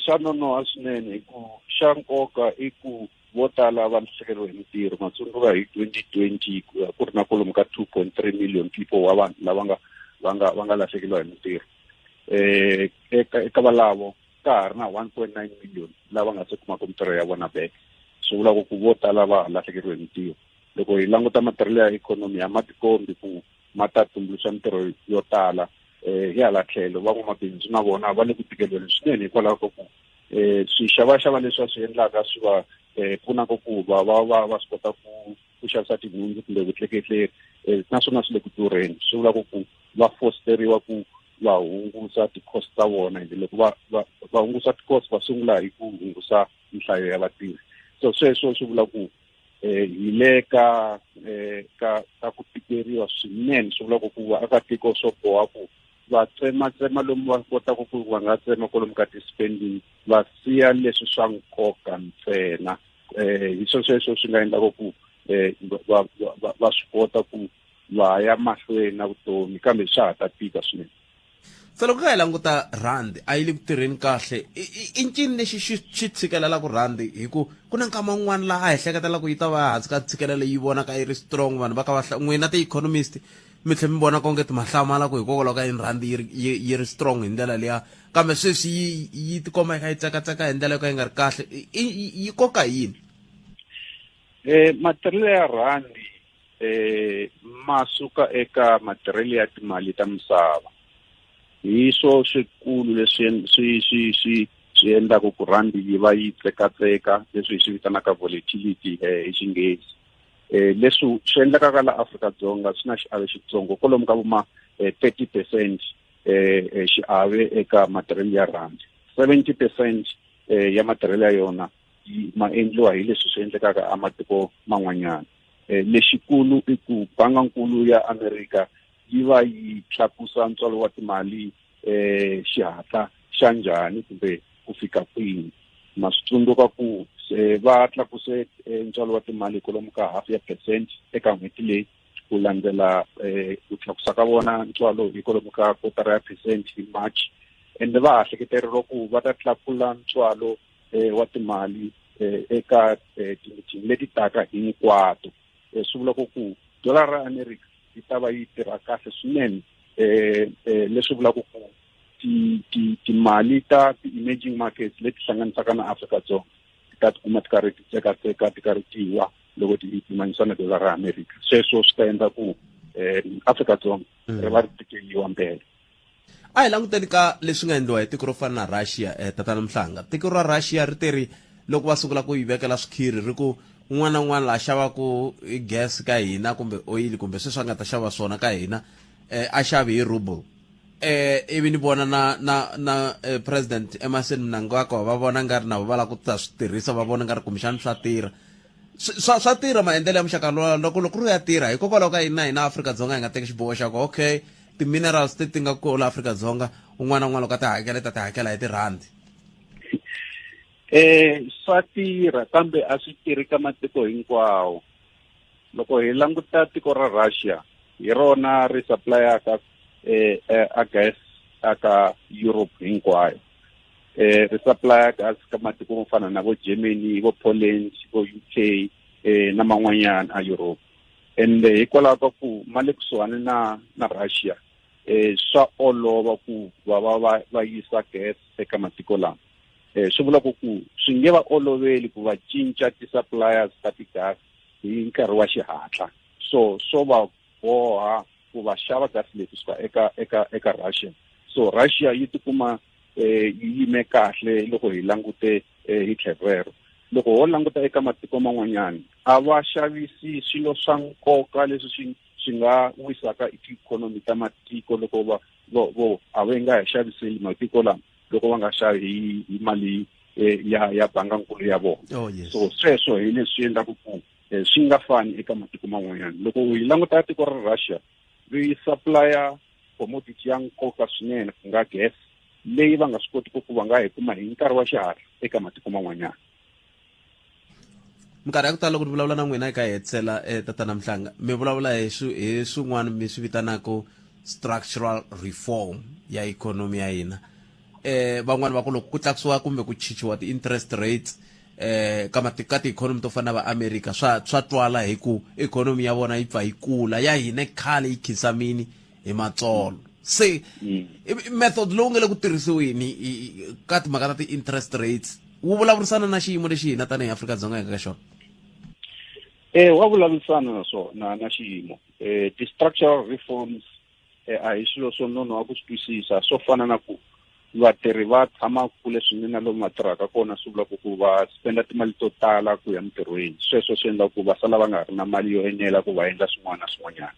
Swa nonoha swinene hi ku xa nkoka i ku vo tala va lahlekeriwe hi mintirho. Ma tsundzuka hi 2020 ku ri na kwalomu ka 2.3 million people wa vanhu lava nga va nga va nga lahlekeriwa hi mintirho. Eka valavo ka ha ri na 1.9 million lava nga se kumaka mintirho ya vona back. Swi vula ku vo tala va lahlekeriwe hi mintirho. Loko hi languta matirhelo ya ikhonomi ya matikombi ku ma ta tumbuluxa mintirho yo tala. Hi hala tlhelo van'wamabindzu na vona va le ku tikeriweni swinene hikwalaho ka ku swixavaxava leswi va swi endlaka swi va pfunaka ku va va va va swi kota ku ku xavisa tinhundzu kumbe vutleketleri naswona swi le ku durheni. Swi vula ku ku va fosteriwa ku va hungusa ti-cost ta vona, ende loko va va va hungusa ti-cost va sungula hi ku hungusa nhlayo ya vatirhi. So sweswo swi vula ku hi le ka ka ka ku tikeriwa swinene. Swi vula ku ku vaakatiko swo boha ku va tsematsema lomu va kotaka ku va nga tsema kwalomu ka ti-spending, va siya leswi swa nkoka ntsena. Hi swo sweswo swi nga endlaka ku va va va swi kota ku va ya mahlweni na vutomi, kambe swa ha ta tika swinene. Se loko ka hi languta rhandi a yi le ku tirheni kahle, i ncini lexi xi xi tshikelelaka rhandi? Hi ku ku na nkama wun'wana laha a hi hleketela ku yi ta va hansi ka ntshikelelo, yi vonaka yi ri strong, vanhu va ka va n'wina ti-economist mi tlhe mi vona konge ti mahlamala ku hikokwalaho ka yini rhandi yi ri yi ri strong hi ndlela liya, kambe sweswi yi yi tikomba yi kha yi tsekatseka hi ndlela yo ka yi nga ri kahle. Yi koka hi yini? Matirhelo ya rhandi ma suka eka matirhelo ya timali ta misava. Hi swo swikulu leswi swi swi swi swi endlaka ku rhandi yi va yi tsekatseka, leswi hi swi vitanaka volatility hi Xinghezi. Leswi swi endlekaka la Afrika-Dzonga swi na xiave xitsongo, kwalomu ka voma 30% xiave eka matirhelo ya rhandi. 70% ya matirhelo ya yona ma endliwa hi leswi swi endlekaka ematiko man'wanyana. Lexikulu i ku bangankulu ya Amerika yi va yi tlakusa ntswalo wa timali xihatla xa njhani kumbe ku fika kwini. Ma swi tsundzuka ku va tlakuse ntswalo wa timali kwalomu ka half ya percent eka n'hweti leyi, ku landzela ku tlakusa ka vona ntswalo hi kwalomu ka kotara ya percent hi March. Ende va ha hleketeriwa ku va ta tlakula ntswalo wa timali eka timithini leti taka hinkwato. Swi vula ku ku dolara ra America yi ta va yi tirha kahle swinene, leswi vulaka ku timali ta ti-emerging markets leti hlanganisaka na Afrika-Dzonga ti ta tikuma ti karhi ti tsekatseka, ti karhi ti wa loko ti pimanisiwa na dolara ra America. Sweswo swi ta endla ku Afrika-Dzonga ri va ri tikeliwa mbele. A hi languteni ka leswi nga endliwa hi tiko ro fana na Russia. Tatana Mhlanga, tiko ra Russia ri teri loko va sungula ku yi vekela swikhiri, ri ku un'wana na un'wana la xavaku gas ka hina kumbe oyili kumbe sweswi a nga ta xava swona ka hina, a xavi hi ruble. Ivi ni vona na na na President Emmerson Mnangagwa va vona nga ri na vo va lava ku ta swi tirhisa, va vona nga ri kumbexana swa tirha. Swa swa tirha maendlelo ya muxaka lowa loko loko ri ya tirha, hikokwalaho ka yini na hina Afrika-Dzonga hi nga teki xiboho xa ku okay, ti-minerals leti ti nga kona la Afrika-Dzonga, un'wana na un'wana loko a ti hakela i ta ti hakela hi tirhandi? Swa tirha, kambe a swi tirhi ka matiko hinkwawo. Loko hi languta tiko ra Russia, hi rona ri supplyaka a gas aka Europe hinkwayo. Ri supplya gas ka matiko mo fana na vo Germany, vo Poland, vo UK na man'wanyana a Europe. Ende hikwalaho ka ku ma le kusuhani na na Russia, swa olova ku va va va va yisa gas eka matiko lama. Swi vula ku ku swi nge va oloveli ku va cinca ti-suppliers ta ti-gas hi nkarhi wa xihatla. So swo va boha ku va xava gas leyi kusuka eka eka eka Russia. So Russia yi tikuma yi yime kahle loko hi langute hi tlhelo rero. Loko ho languta eka matiko man'wanyana a va xavisi swilo swa nkoka leswi swi swi nga wisaka ikhonomi ta matiko loko va vo vo a va nga ha xaviseli matiko lama loko va nga xavi hi hi mali eh, ya ya bangankulu ya vona oh, yes. so sweswo hi leswi endlaku ku eh, swi nga fani eka matiko man'wanyana loko hi languta tiko ra Russia ri supplya commodity ya nkoka swinene ku nga gas leyi va nga swi kotiki ku va nga yi kuma hi nkarhi wa xihatla eka matiko man'wanyana minkarhi ya ku tala loko ni vulavula na n'wina eka hetisela eh, tatana mhlanga mi vulavula hi swi hi swin'wana mi swi vitanaka structural reform ya ikhonomi ya hina eh van'wani va ku loko ku tlakusiwa kumbe ku chichiwa ti-interest rates eh ka mati ka ti-economy to fana na va America swa swa twala hi ku economy ya vona yi pfa yi kula ya hina khale yi khinsamini hi matsolo se mm. method lowu nga le ku tirhisiweni ka timhaka ta ti-interest rates wu vulavurisana na xiyimo lexi hina tanihi Afrika-Dzonga hi nga ka xona eh wa vulavurisana na swona na xiyimo eh ti-structural reforms eh, a hi swilo swo nonoha ku swi twisisa swo fana na ku vatirhi va tshama kule swinene na lomu va tirhaka kona swi vula ku ku va spenda timali to tala ku ya mintirhweni sweswo swi endla ku va sala va nga ri na mali yo enela ku va endla swin'wana na swin'wanyana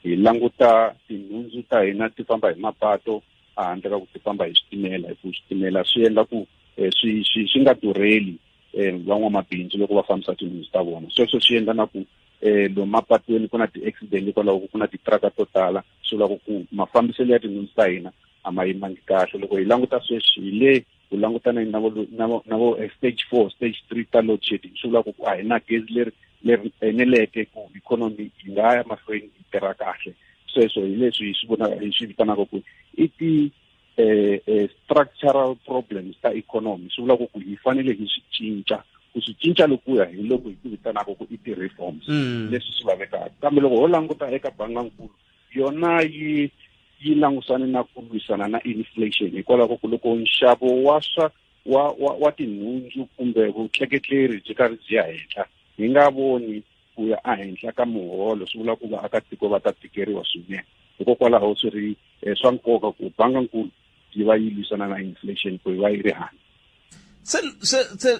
hi languta tinhundzu ta hina ti famba hi mapato ehandle ka ku ti famba hi switimela hi ku switimela swi endla ku eh, swi swi swi nga durheli um van'wamabindzu loko va fambisa tinhundzu ta vona sweswo swi endla na ku um lomu mapatweni ku na ti-accident hikwalaho ku na titiraka to tala swi vula ku mafambiselo ya tinhundzu ta hina a ma yimangi kahle loko hi languta sweswi hi le ku langutana na vo na vo na vo eh, stage four stage three ta load shedding swi vula ku a hi na gezi leri leri eneleke ku ikhonomi yi nga ya mahlweni yi tirha kahle sweswo hi leswi hi swi vonaka hi swi vitanaka ku i ti eh, eh, structural problems ta economy swi vula ku ku hi fanele hi swi cinca ku swi cinca lokuya hi loko hi ku vitanaka ku i ti-reforms mm. leswi swi lavekaka kambe loko ho languta eka bangankulu yona yi yi langusane na ku lwisana na inflation hikwalaho ku loko nxavo wa swa wa wa, wa tinhundzu kumbe vutleketleri byi karhi byi ya henhla hi nga voni ku ya ehenhla ka muholo swi vula ku vaakatiko va ta tikeriwa swinene hikokwalaho swi ri eh, swa nkoka ku bangankulu yi va yi lwisana na inflation ku yi va yi ri hansi se se se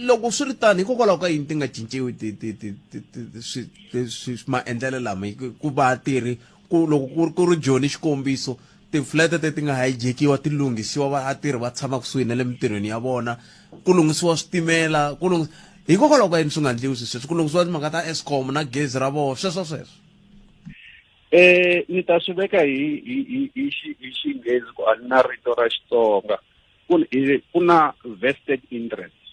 loko swi ri tano hikokwalaho ka yini ti nga cinciwi ti ti ti ti ti swi swi maendlelo lama ku vatirhi ku loko ku ku ri joni xikombiso tiflete te ti nga hijekiwa ti lunghisiwa vatirhi va tshama kusuhi na le mintirhweni ya vona ku lunghisiwa switimela ku lunghisa hikokwalaho ka yini swi nga endliwi swi sweswo ku lunghisiwa timhaka ta escom na gezi ra vona sweswo sweswo Eh ni ta swi veka hi hi hi hi hi xinghezi ku a ni na rito ra Xitsonga ku ku na vested interest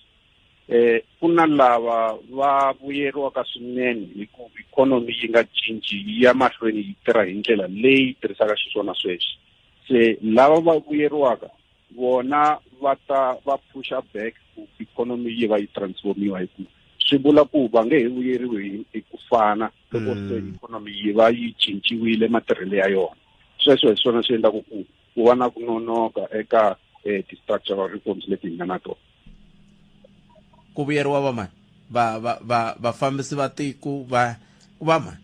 eh ku na lava va vuyeriwaka swinene hi ku ikhonomi yi nga cinci yi ya mahlweni yi tirha hi ndlela leyi tirhisaka xiswona sweswi se lava va vuyeriwaka vona va ta va phusha back ku ikhonomi yi va yi transformiwa hi ku swi vula ku va nge he vuyeriwi hi ku fana loko se mm. ikhonomi yi va yi cinciwile matirhelo ya yona sweswo hi swona swi endlaku ku ku va na ku nonoka eka eh, ti-structural reforms leti hi nga na tona ku vuyeriwa va mani va va va vafambisi va tiko va ku va mani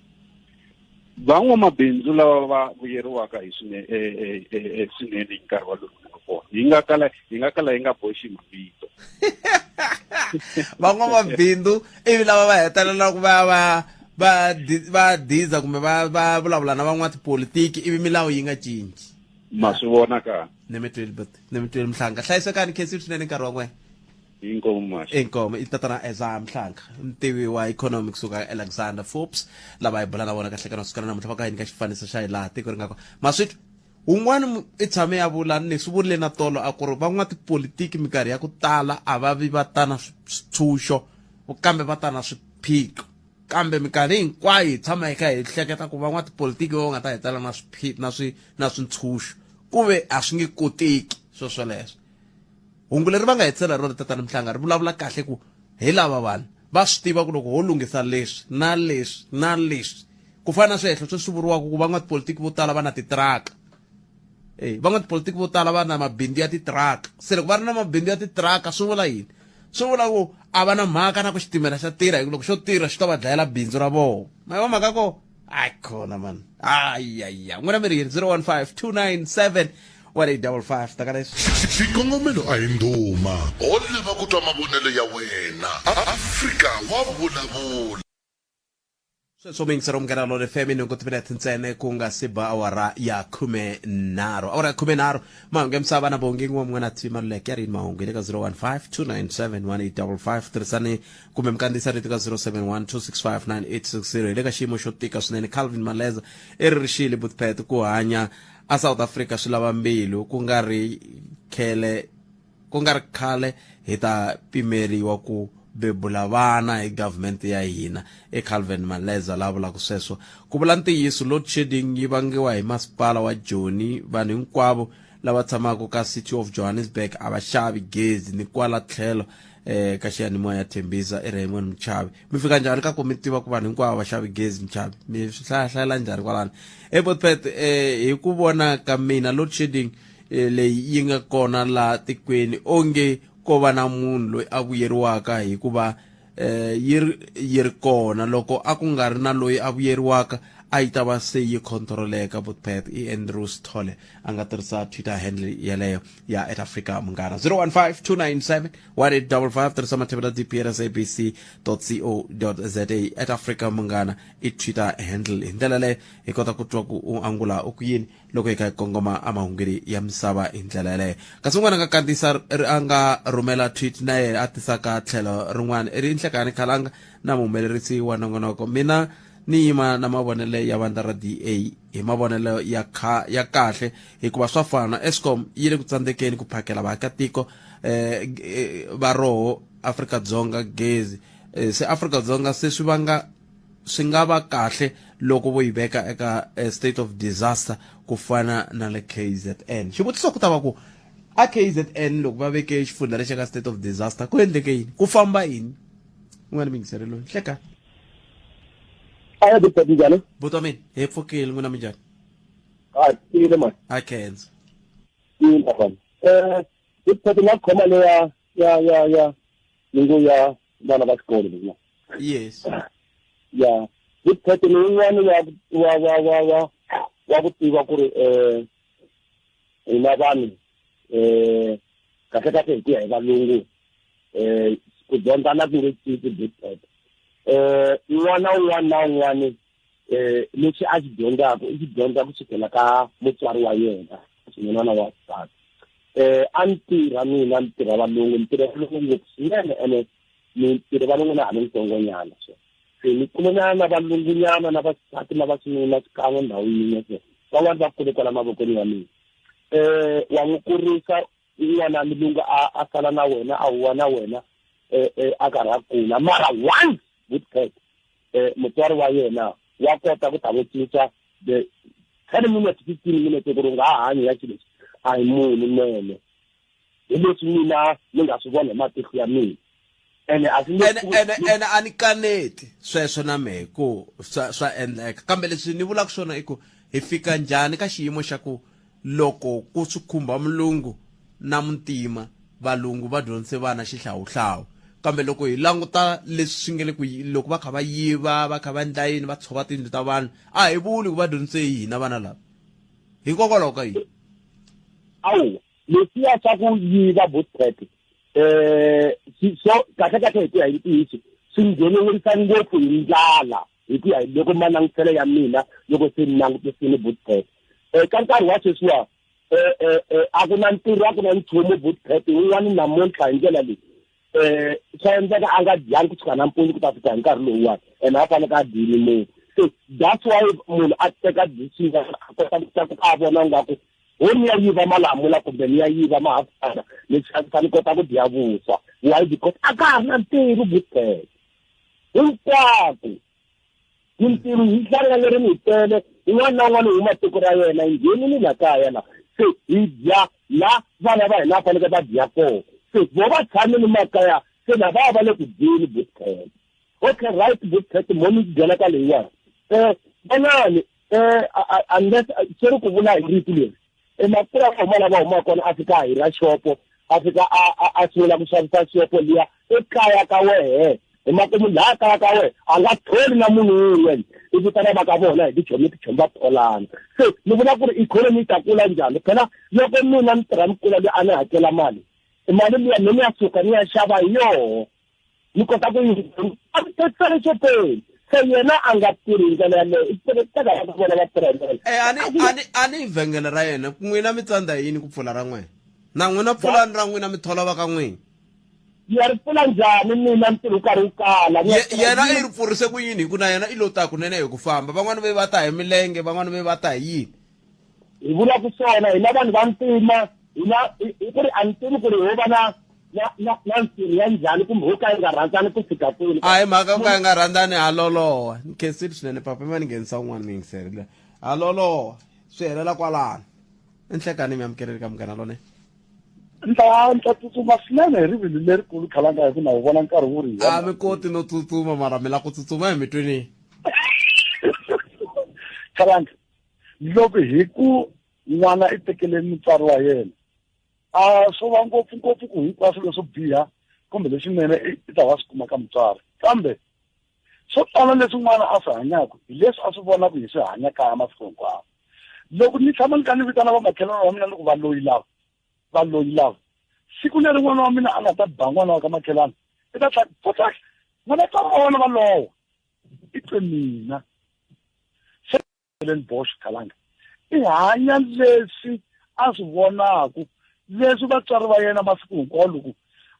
Van'wamabindzu lava va vuyeriwaka hi swinene eh, eh, eh, swinene hi nkarhi wa lowu nga kona hi nga kala hi nga kala hi nga boxi mavito van'wamabindzu ivi lava va hetelelaka va va va va diza kumbe va va vulavula na van'watipolitiki ivi milawu yi nga cinci ma swi vona ka ni mi tweli but ni mi tweli mhlanga hlayisekani khensile swinene nkarhi wa n'wena Inkomu Masha. Inkomu i tatana Ezra Mhlanga mutivi wa economy kusuka Alexander Forbes lava hi bula na vona kahle kana sukela namuntlha va ka yini ka xifaniso xa hi laha tiko ri nga kona maswitwa un'wana i tshame ya vula ni swi vurile na tolo a ku ri van'watipolitiki minkarhi ya ku tala a va vi va ta na switshunxo kambe va ta na swiphiqo kambe minkarhi hinkwayo hi tshama hi kha hi hleketa ku van'watipolitiki va nga ta hi tala na na swi na swintshunxo ku ve a swi nge koteki swo swoleswo Hungu leri va nga hi tsela rona tatana Mhlanga ri vulavula kahle ku hi lava vanhu va swi tiva ku loko ho lunghisa leswi na leswi na leswi ku fana na swihehlo sweswi vuriwaka ku van'watipolitiki vo tala va na titiraka e van'watipolitiki vo tala va na mabindzu ya titiraka se loko va ri na mabindzu ya titiraka swi vula yini swi vula ku a va na mhaka na ku xitimela xa tirha hi ku loko xo tirha xi ta va dlayela bindzu ra vona ma yi va mhaka ko hayi khona mani ayaya n'wina mi ri yini 015 297 1855 taka leswi. Xikongomelo a hi ndhuma. Ho lava ku twa mavonelo ya wena. Afrika wa vulavula. Sweswo muyingiseri Munghana Lonene FM nhungu timinete ntsena ku nga si ba awara ya 13, awara ya 13. Mahungu ya misava na Bongi N'wamn'wana T Maluleke ya ri yini mahungu hi le ka 015 297 1855. Tirhisani kumbe mi kandziyisa rito ka 071 265 9860. Hi le ka xiyimo xo tika swinene. Calvin Maleza i ri rixile Butpet ku hanya a South Africa swi lava mbilu ku nga ri khele ku nga ri khale hi ta pimeriwa ku bebula vana hi government ya hina. I Calvin Maleza la vulaka sweswo. Ku vula ntiyiso, load shedding yi vangiwa hi masipala wa Joni. Vanhu hinkwavo lava tshamaka ka City of Johannesburg a va xavi gezi ni kwala tlhelo ka xiyanimoya ya Tembisa. I Raymond Muchavi. Mi fika njhani ka ku mi tiva ku vanhu hinkwavo va xavi gezi, Muchavi? Mi swi hlayahlayela njhani kwalano? Ebotpet, hi ku vona ka mina load shedding leyi yi nga kona laha tikweni onge ko va na munhu loyi a vuyeriwaka hikuva yi ri yi ri kona. Loko a ku nga ri na loyi a vuyeriwaka a yi ta va se yi controleka. Botpet i Andrew Sithole a nga tirhisa Twitter handle yeleyo ya at Africa Munghana. 015 297 1855. Tirhisa mathebela dprsabc co za at Africa Munghana i Twitter handle. Hi ndlela leyo hi kota ku twa ku u angula u ku yini loko hi kha hi kongoma emahungwini ya misava hi ndlela yeleyo. Kasi un'wana a nga kandziyisa a nga rhumela tweet na yena a tisaka tlhelo rin'wana i ri inhlekani khalanga na muhumelerisi wa nongonoko, mina ni yima na mavonelo ya vandla ra DA hi mavonelo ya kha ya kahle hikuva swa fana. Eskom yi le ku tsandzekeni ku phakela vaakatiko va roho Afrika-Dzonga gezi. Se Afrika-Dzonga se swi vanga swi nga va kahle loko vo yi veka eka state of disaster ku fana na le KZN. Xivutiso ku ta va ku a KZN loko va veke xifundza lexi ka state of disaster ku endleke yini, ku famba yini? Un'wana mingiseri loyi hleka. Aya buti, njhani? Buti wa mina, hi pfukile. N'wina minjhani? A tiyile mani. A khensa. Tiyile papa. Buti, nga khoma leya ya ya ya ni ya vana va xikolo leyi. Yes. Ya buti, ni yin'wana ya wa wa wa wa wa ku tiva ku ri hina vanhu kahle kahle hi ku ya hi valungu ku dyondza na ku nge cinci buti. N'wana un'wana na un'wana lexi a xi dyondzaka i xi dyondza kusukela ka mutswari wa yena, xinuna wa xisati. A ni tirha mina ni tirha valungu, ni tirha valungu ngopfu swinene, ene ni tirha valungu na ha ni ntsongonyana, so se ni kumanyana na valungunyana na vaxisati na vaxinuna xikan'we ndhawu yin'we, so van'wani va kule kwala mavokweni ya mina. Wa n'wi kurisa n'wana mulungu a sala na wena, a huwa na wena, a karhi a kula, mara once good cat mutswari wa yena wa kota ku ta n'wi cinca the 10 minutes, 15 minutes, ku ri u nga ha hanyi ya xilo lexi a hi munhu nene. Hi leswi mina ni nga swi vona hi matihlo ya mina, ene a swi ene ene a ni kaneti sweswo na mehe ku swa endleka, kambe leswi ni vulaka swona i ku hi fika njhani ka xiyimo xa ku loko ku swi khumba mulungu na muntima, valungu va dyondzise vana xihlawuhlawu, kambe loko hi languta leswi swi nge le ku loko va kha va yiva, va kha va endla yini, va tshova tiyindlu ta vanhu, a hi vuli ku va dyondzise hina vana lava? Hikokwalaho ka yini? Awu, leswiya swa ku yiva bootcat so kahle kahle hi ku ya hi ntiyiso swi nghenelerisa ngopfu hi ndlala, hi ku ya hi loko malangutiselo ya mina loko se ni langutisile bootcat ka nkarhi wa sweswiwa a ku na ntirho, a ku na nchumu. Bootcat wun'wani namuntlha hi ndlela leyi swa endleka a nga dyangi kusuka nampundzu ku ta fika hi nkarhi lowuwani, ene a faneke a dyile munhu. So that's why munhu a teka decision, a kota ku a vona ngaku ho ni ya yiva malamula kumbe ni ya yiva mahafana ni xavisa ni kota ku dya vuswa. Why? Because a ka ha ri na ntirho bootcat hinkwako. Mintirho yi hlanganerini, hi tele, un'wana na un'wana huma tiko ra yena, hi nghenini la kaya la se hi dya la vana va hina va fanekele va dya kona, se vo va tshamile makaya, se lavaya va le ku dyeni bootcat. Okay, right, bootcat mo ni dyela ka leyiwani vonani unless se ri ku vula hi rito leri emakura huma lava humaka kona, a fika a hira xopo, a fika a sungula ku xavisa xopo liya ekaya ka wehe. Hi mhaka munhu laha kaya ka wena a nga tholi na munhu wun'we i vitana va ka vona hi tichomi tichomi va tholana. Se ni vula ku ri ikhonomi yi ta kula njhani? Phela loko mina ni tirha ni kula loyi a ni hakela mali, mali liya me ni ya suka ni ya xava hi yoho ni kota ku yi a ni tekisela xopeni. Se yena a nga tirhi hi ndlela yaleyo, i teka va ka vona va tirha hi ndlela. Eh, a ni a ni a ni vhengele ra yena n'wina mi tsandza yini ku pfula ra n'wina na n'wina pfulani ra n'wina mi thola va ka n'wina. Ya ri pfula njhani mina ntirho wu karhi wu kala? Ni ya tirha Yena i yini? ri pfurise ku yini? Hi ku na yena i lo ta kunene hi ku famba. Van'wana ve va ta hi milenge, van'wana ve va ta hi yini. Hi vula ku swona hina vanhu va ntima hina hi ku ri a ni tivi ku ri ho va na na na na ntirho ya njhani kumbe ho ka yi nga rhandzani ku fika kwini. A hi mhaka ku ka hi nga rhandzani ha loloha. Ni khensile swinene papa, mi va ni nghenisa un'wana muyingiseri luya. Ha loloha swi helela kwalano. I nhlekani mi amukeleli ka Munghana Lonene. Ndla ndla tsutsuma swinene hi rivilo lerikulu khalanga hi ku na wu vona nkarhi wu ri A mi koti no tsutsuma mara mi la ku tsutsuma hi mitwini. Khalanga loko hi ku n'wana i tekele mutswari wa yena a swo va ngopfungopfu ku hinkwaswo leswo biha kumbe leswinene i ta va swi kuma ka mutswari kambe swo tala leswi n'wana a swi hanyaka hi leswi a swi vonaka hi swi hanya kaya masiku hinkwawo. Loko ni tshama ni kha ni vitana vamakhelwani wa mina ni ku valoyi lava, valoyi lava, siku leri n'wana wa mina a nga ta ba n'wana wa ka makhelwani i ta tlha potsak na vatswari va wena va lowa i twe mina. Se Ellen Bosch Khalanga i hanya leswi a swi vonaku leswi vatswari va yena masiku hinkwawo loko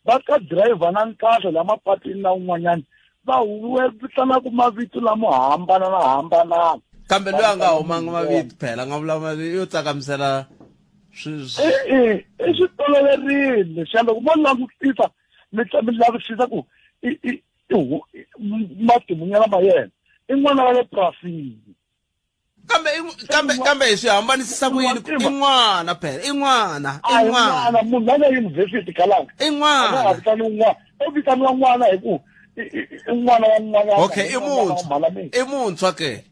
va ka driver na nkahle la mapatwini na un'wanyana va vitanaku mavito lamo hambana na hambanana. Kambe loyi a nga humanga mavito phela a nga vula mavito yo tsakamisela E-e, i swi toloverile leswiya loko mo langutisa mi mi lavisisa ku i i i matimunyana ma yena i n'wana wa le purasini. Kambe kambe kambe hi swi hambanisisa ku yini i n'wana phela i n'wana i n'wana munhu la nga yunivhesiti khalanga i n'wana a vitaniwi n'wana u vitaniwa n'wana hi ku i n'wana wa n'wana okay i muntshwa i muntshwa ke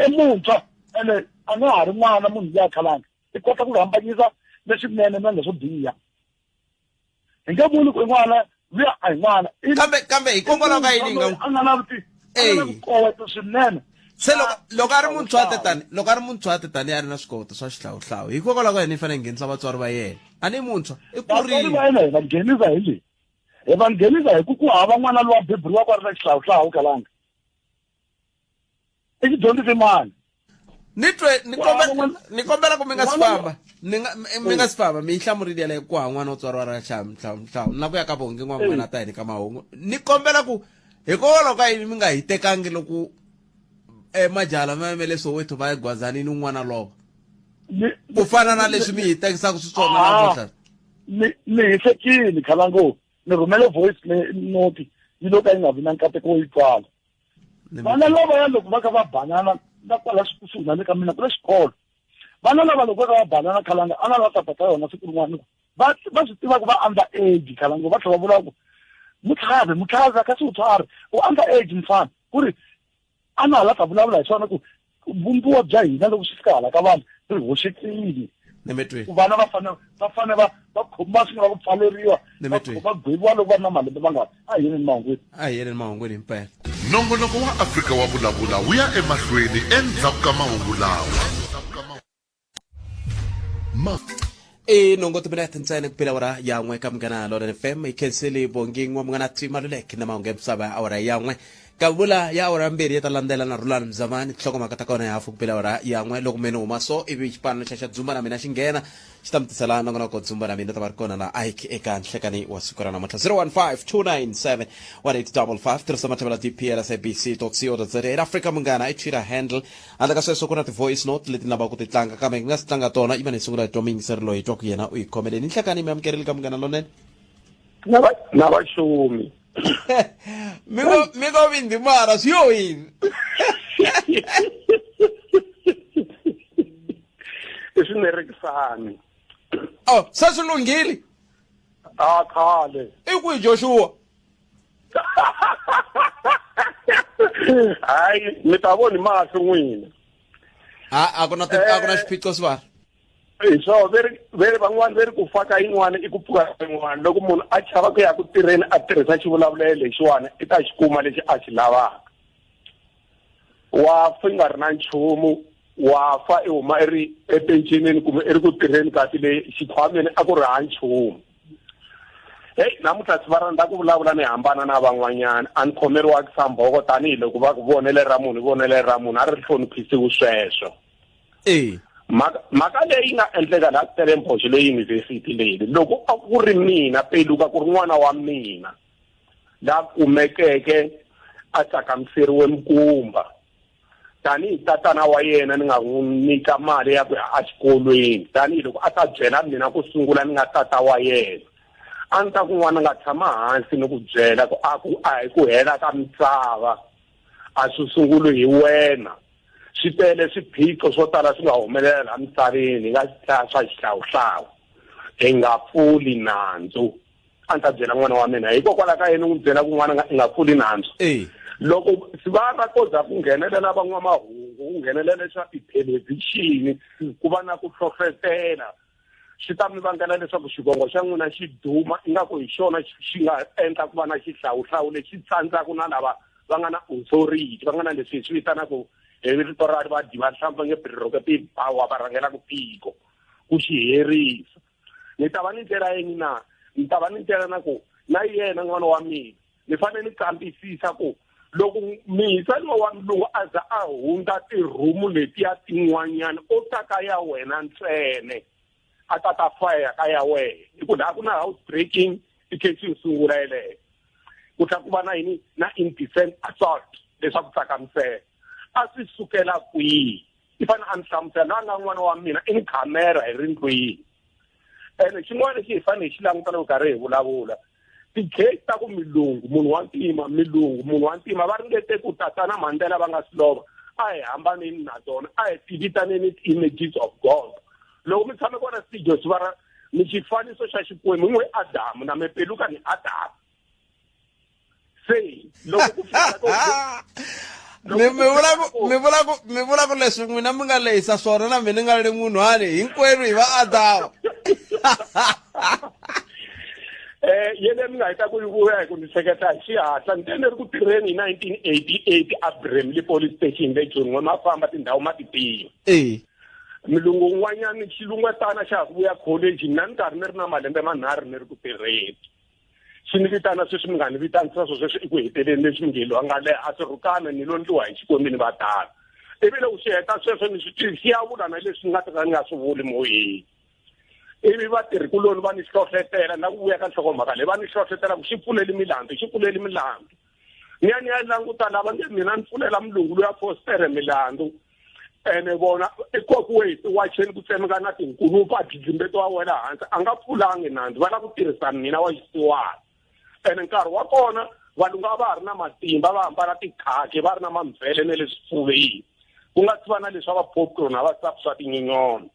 i muntshwa ene a nga ha ri n'wana munhu luya khalanga i kota ku hambanyisa leswinene na leswo biha hi nge vuli ku i n'wana luya a hi n'wana kambe kambe hikokwalaho ka yini nga a nga na vuti swinene se loko loko a ri muntshwa te tani loko a ri muntshwa te tani a ri na swikoweto swa xihlawuhlawu hikokwalaho ka yini yi fanele nghenisa vatswari va yena a ni muntshwa i kurile va yena hi va nghenisa hi leyi hi va nghenisa hi ku ku hava n'wana lowa beburiwaka a ri na xihlawuhlawu kalanga i xidyondzisi mani ni twe ni kombela ni kombela ku mi nga si famba ni nga mi nga si famba mi yi hlamurile yaleyo ku hava n'wana wo tswariwa ra xihlawuhlawu na ku ya ka vongi n'wana n'wana ta yini ka mahungu ni kombela ku hikokwalaho ka yini mi nga hitekangi loko majaha lama ma le Soweto va ya gwazanini un'wana lova ku fana na leswi mi hi tekisaka xiswona namuntlha ni ni hisekile khalango ni rhumele voice note yi lo ka yi nga vi na nkateko wo yi twala vana lavaya loko va kha va banana na kwala kusuhi na le ka mina ku le xikolo vana lava loko va kha va banana khalanga a na va ta ka yona siku rin'wana va va swi tiva ku va under age khalanga va tlhela va vula ku mutlhavi mutlhavi a ka si u u under age mfana ku ri a na hala ta vulavula hi swona ku vumbiwa bya hina loko swi fika hala ka vanhu ri hoxekile vana va fanele va fanele va va khomiwa swi nga va ku pfaleriwa va gweviwa loko va ri na malembe mangani a hi yeleni mahungwini a hi yeleni mahungwini himpela nongonoko wa Afrika wa Vulavula wu ya emahlweni endzhaku ka mahungu lawa. Ma i nongo timinete ntsena ku pela awara yan'we ka Munghana Lonene FM i khenseli Bongi wa Munghana T Maluleke na mahungu ya misava ya awara yan'we kavula ya awara mbirhi ya ta landzela na Rhulani Mzamani tinhlokomhaka ta kona ya hafu ku pela awara yan'we loko mene huma so ivi xipano xa xa dzumba na mina xi nghena xi ta mi tisela nongonoko dzumba na mina ta va ri kona na Ike eka nhlekani wa siku ra namuntlha 015 297 1855 tirhisa mathevela dpl sabc co za in Africa Munghana i Twitter handle Handle ka sweswo ku na ti-voice note leti ni lavaka ku ti tlanga kambe hi nga si tlanga tona iva ni sungula hi twa muyingiseri loyi hi twa ku yena u yi khomeleni. Nhlekani mi amukerile ka Munghana Lonene. Na va na vaxumi. Mi ngo mi ngo vindi mara swi yo yini? I swinerekisani. Oh, se swi lunghile? A khale. I kwihi Joshua? Hayi, mi ta vona hi mahlo n'wina. A a ku na a ku na xiphiqo swi vara. Hi swona ve ri ve ri van'wani ve ri ku fa ka yin'wana i ku pfuka ka yin'wana. Loko munhu a chava ku ya ku tirheni a tirhisa xivulavulelo lexiwani i ta xi kuma lexi a xi lavaka. Wa fa i nga ri na nchumu, wa fa i huma i ri epensioneni kumbe i ri ku tirheni kasi le xikhwameni a ku ri ha nchumu. Heyi namuntlha swi va rhandza ku vulavula ni hambana na van'wanyana a ni khomeriwaki sambhoko tanihiloko va ku vonele ra munhu i vonele ra munhu a ri hloniphisiwi sweswo. E. Mhaka mhaka leyi nga endleka laha Stellenbosch le yunivhesiti leyi loko a ku ri mina peluka ku ri n'wana wa mina la kumekeke a tsakamiseriwe mkumba tanihi tatana wa yena ni nga n'wi nyika mali ya ku ya exikolweni tanihiloko a ta byela mina ku sungula ni nga tata wa yena a ni ta ku n'wana nga tshama hansi ni ku byela ku a ku a hi ku hela ka misava a swi sunguli hi wena swi tele swiphiqo swo tala swi nga humelela laha misaveni hi nga hlaya swa xihlawuhlawu hi nga pfuli nandzu a ni ta byela n'wana wa mina hikokwalaho ka yini n'wi byela ku n'wana i nga pfuli nandzu loko va ra koza ku nghenelela van'wamahungu ku nghenelela swa tithelevhixini ku va na ku hlohletela swi ta mi vangela leswaku xivongo xa n'wina xi duma ingaku hi xona xi nga endla ku va na xihlawuhlawu lexi tsandzaka na lava va nga na authority va nga na leswi hi swi vitanaka hi rito ra vadyi va nhlampfa nge prerogative power va rhangelaka tiko ku xi herisa ni ta va ni ndlela yini na ni ta va ni ndlela na ku na yena n'wana wa mina ni fanele ni kambisisa ku loko mihisa lowa wa mulungu a za a hundza tirhumu letiya tin'wanyana o ta ka ya wena ntsene a ta ta faya ka ya wena hi ku laha ku na house breaking i case yo sungula yeleyo ku tlhela ku va na yini na indecent assault leswaku tsakamisela a swi sukela kwihi i fanele a ni hlamusela loyi a nga n'wana wa mina i ni khamera hi ri ndlwini ene xin'wana lexi hi fanele hi xi languta loko karhi hi vulavula ti-case ta ku milungu munhu wa ntima milungu munhu wa ntima va ringete ku tatana Mandela va nga swi lova a hi hambaneni na tona a hi ti vitaneni ti-images of God loko mi tshame kona studio swi va ni xifaniso xa Xikwembu n'we Adamu na mi peluka ni Adamu se loko ku fika ko mi mi vula ku mi vula ku mi vula ku leswi n'wina mi nga lehisa swona na mina ni nga ri munhwani hinkwenu hi va adamu eh yele mi nga heta ku yi vuya hi ku ndzi hleketa hi xihatla ni te ni ri ku tirheni hi 1988 a Bramley police station le Joni n'we ma famba tindhawu ma ti tiva e mulungu un'wanyana xilungwetana xa ha ku vuya college mina ni karhi ni ri na malembe manharhu ni ri ku tirheni xi ni vitana sweswi mi nga ni vitanisa swo sweswi eku heteleni leswi mi nge loyi a nga leha a swi rhukana ni lo ndliwa hi xikwembu ni va tala ivi loko swi heta sweswo ni swi twi swi ya vula na leswi ni nga ta ka ni nga swi vuli moyeni ivi vatirhikuloni va ni hlohletela na ku vuya ka nhlokomhaka leyi va ni hlohletela ku xi pfuleli milandzu xi pfuleli milandzu ni ya ni ya languta lava nge mina ni pfulela mulungu luya fostere milandzu ene vona i kokiwe hi tiwacheni ku tsemeka na tinkulupa a dlidlimbeto wa wela hansi a nga pfulangi nandzu va lava ku tirhisa mina wa xisiwana ene nkarhi wa kona valungu a va ha ri na matimba va ambala tikhaki va ri na mamvele ne le swifuveni ku nga si va na leswi va popcorn a va sapu swa tinyonyono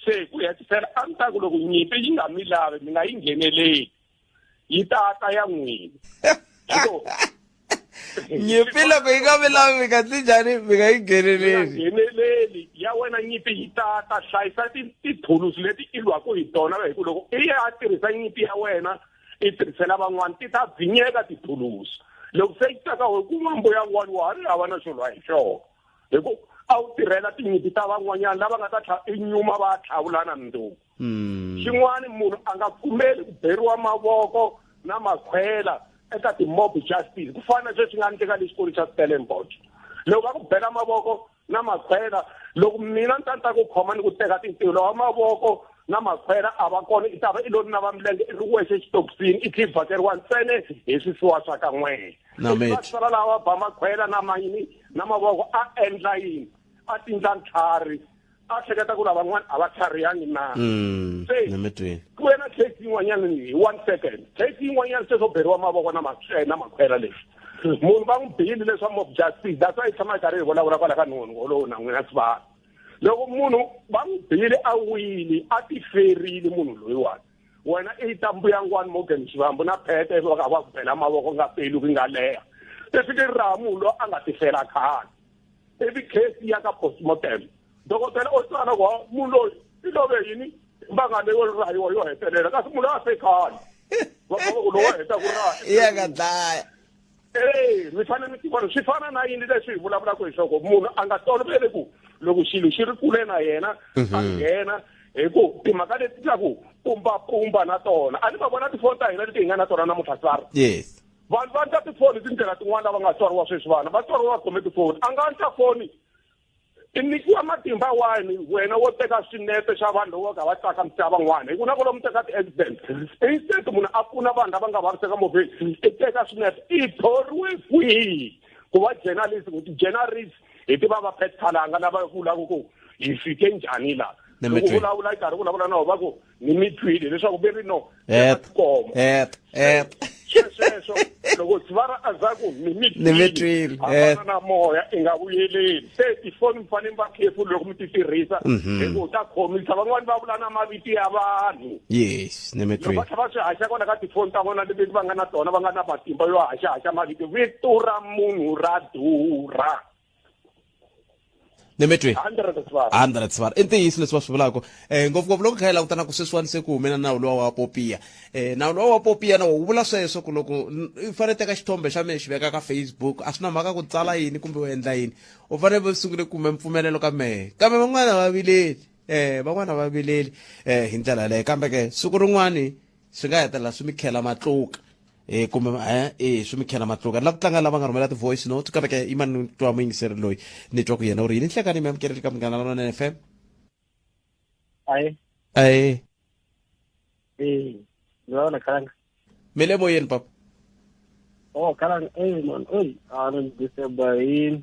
se ku hetisela a ni ta ku loko nyimpi yi nga mi lavi mi nga yi ngheneleli yi ta ta ya n'wina nyimpi loko yi nga mi lavi mi nga ti njhani mi nga yi ngheneleli ngheneleli ya wena nyimpi yi ta ta hlayisa tithulusi leti i lwaka hi tona hi ku loko i ya tirhisa nyimpi ya wena i tirhisela van'wana ti ta bvinyeka tithulusi loko se yi ta ka we ku n'wambuya n'wana wa ha ri hava na xo lwa hi xona hi ku a wu tirhela tinyimpi ta van'wanyana lava nga ta tlha i nyuma va tlhavulana mundzuku Xin'wana munhu a nga pfumeli ku beriwa mavoko na makhwela eka ti-mob justice ku fana na sweswi nga endleka le xikolweni xa Stellenbosch loko va ku bela mavoko na makhwela loko mina ni ta ni ta ku khoma ni ku teka tintiho lawa mavoko na makhwela a va kona i ta va i lo na va milenge i ri wexe xitokisini i tlhe vhakeriwa ntsena hi swifuwa swa ka n'wehe va sala lava ba makhwela na mayini na mavoko a endla yini a tindla ntlhari a hleketa ku lavan'wana a va tlharihangi na se ku ve na case yin'wanyana hi one second case yin'wanyana se swo beriwa mavoko na na makhwela leswi munhu va n'wi bile leswa mob justice that's why hi tshama hi karhi hi vulavula kwala ka nhongo lowu na n'wina sivana loko munhu va n'wi bile a wile a tiferile munhu loyiwani wena i ta mbuyangwani Morgan Xivambu na phete va ka va ku bela mavoko nga pelu ku nga leha i fike ri raha munhu loyi a nga tifela khale ivi case ya ka postmortem dokodela o tsala ku munhu loyi I love yini mbanga leyo rahiwa yo hetelela kasi munhu a fe khale va ku lowa heta ku raha ya nga dlaya. E mi fanele mi tiva swi fana na yini leswi hi vulavulaka hi swoko munhu a nga toloveli ku loko xilo xi ri kule na yena a nghena hi ku timhaka leti ta ku pumbapumba na tona a ni va vona tifoni ta hina leti hi nga na tona namuntlha sara. Yes. Vanhu va ndla tifoni tindlela tin'wana lava nga tswariwa sweswi, vana va tswariwa va khome tifoni, a nga ndla foni i nyikiwa matimba wani wena wo teka swinepe swa vanhu loko va kha va tsakamisa van'wana, hi ku na ku lomu teka ti-accident instead munhu a pfuna vanhu lava nga vaviseka movheni, i teka swinepe. I thoriwe kwihi ku va journalist? Ku ti-journalist hi tiva va Pat Khalanga lava vulaka ku hi fike njhani laha, loko vulavula i karhi vulavula na va ku ni mi twile leswaku ve ri no koma et et sweswo loko siva ra azaku ni mi ni mi twile hambana na moya i nga vuyeleli. Se tifoni mi fanele mi va careful loko mi ti tirhisa, hi ku ta khomisa van'wani va vula na mavito ya vanhu. Yes, ni mi twile. Va tlha va swi haxa kona ka tifoni ta vona leti va nga na tona, va nga na matimba yo haxa haxa mavito, vito ra munhu ra durha. Ni mi twi 100 svar. I ntiyiso leswi va swi vulaka, ngopfungopfu loko kha hi langutana ku sweswiwani se ku humela nawu luwa wa popia. Nawu luwa wa popia na wu vula sweswo ku loko u fanele teka xithombe xa mehe xi veka ka Facebook, a swi na mhaka ku tsala yini kumbe u endla yini, u fanele u sungule kume mpfumelelo ka mehe. Kambe van'wana va vileli, van'wana va vileli hi ndlela yaleyo, kambe ke siku rin'wani swi nga hetelela swi mi khela matluka, kumbe swi mi khela matluka. Ni la ku tlanga lava nga rhumela ti-voice note, kambe ke yima ni twa muyingiseri loyi, ni twa ku yena u ri yini. Nhlekani, mi amukeleli ka Munghana Lonene FM. Ayi. Ayi. Eh, ni vona khalanga. Mi le moyeni, papa. Oh, khalanga, eh man, oi, a ni disturb hi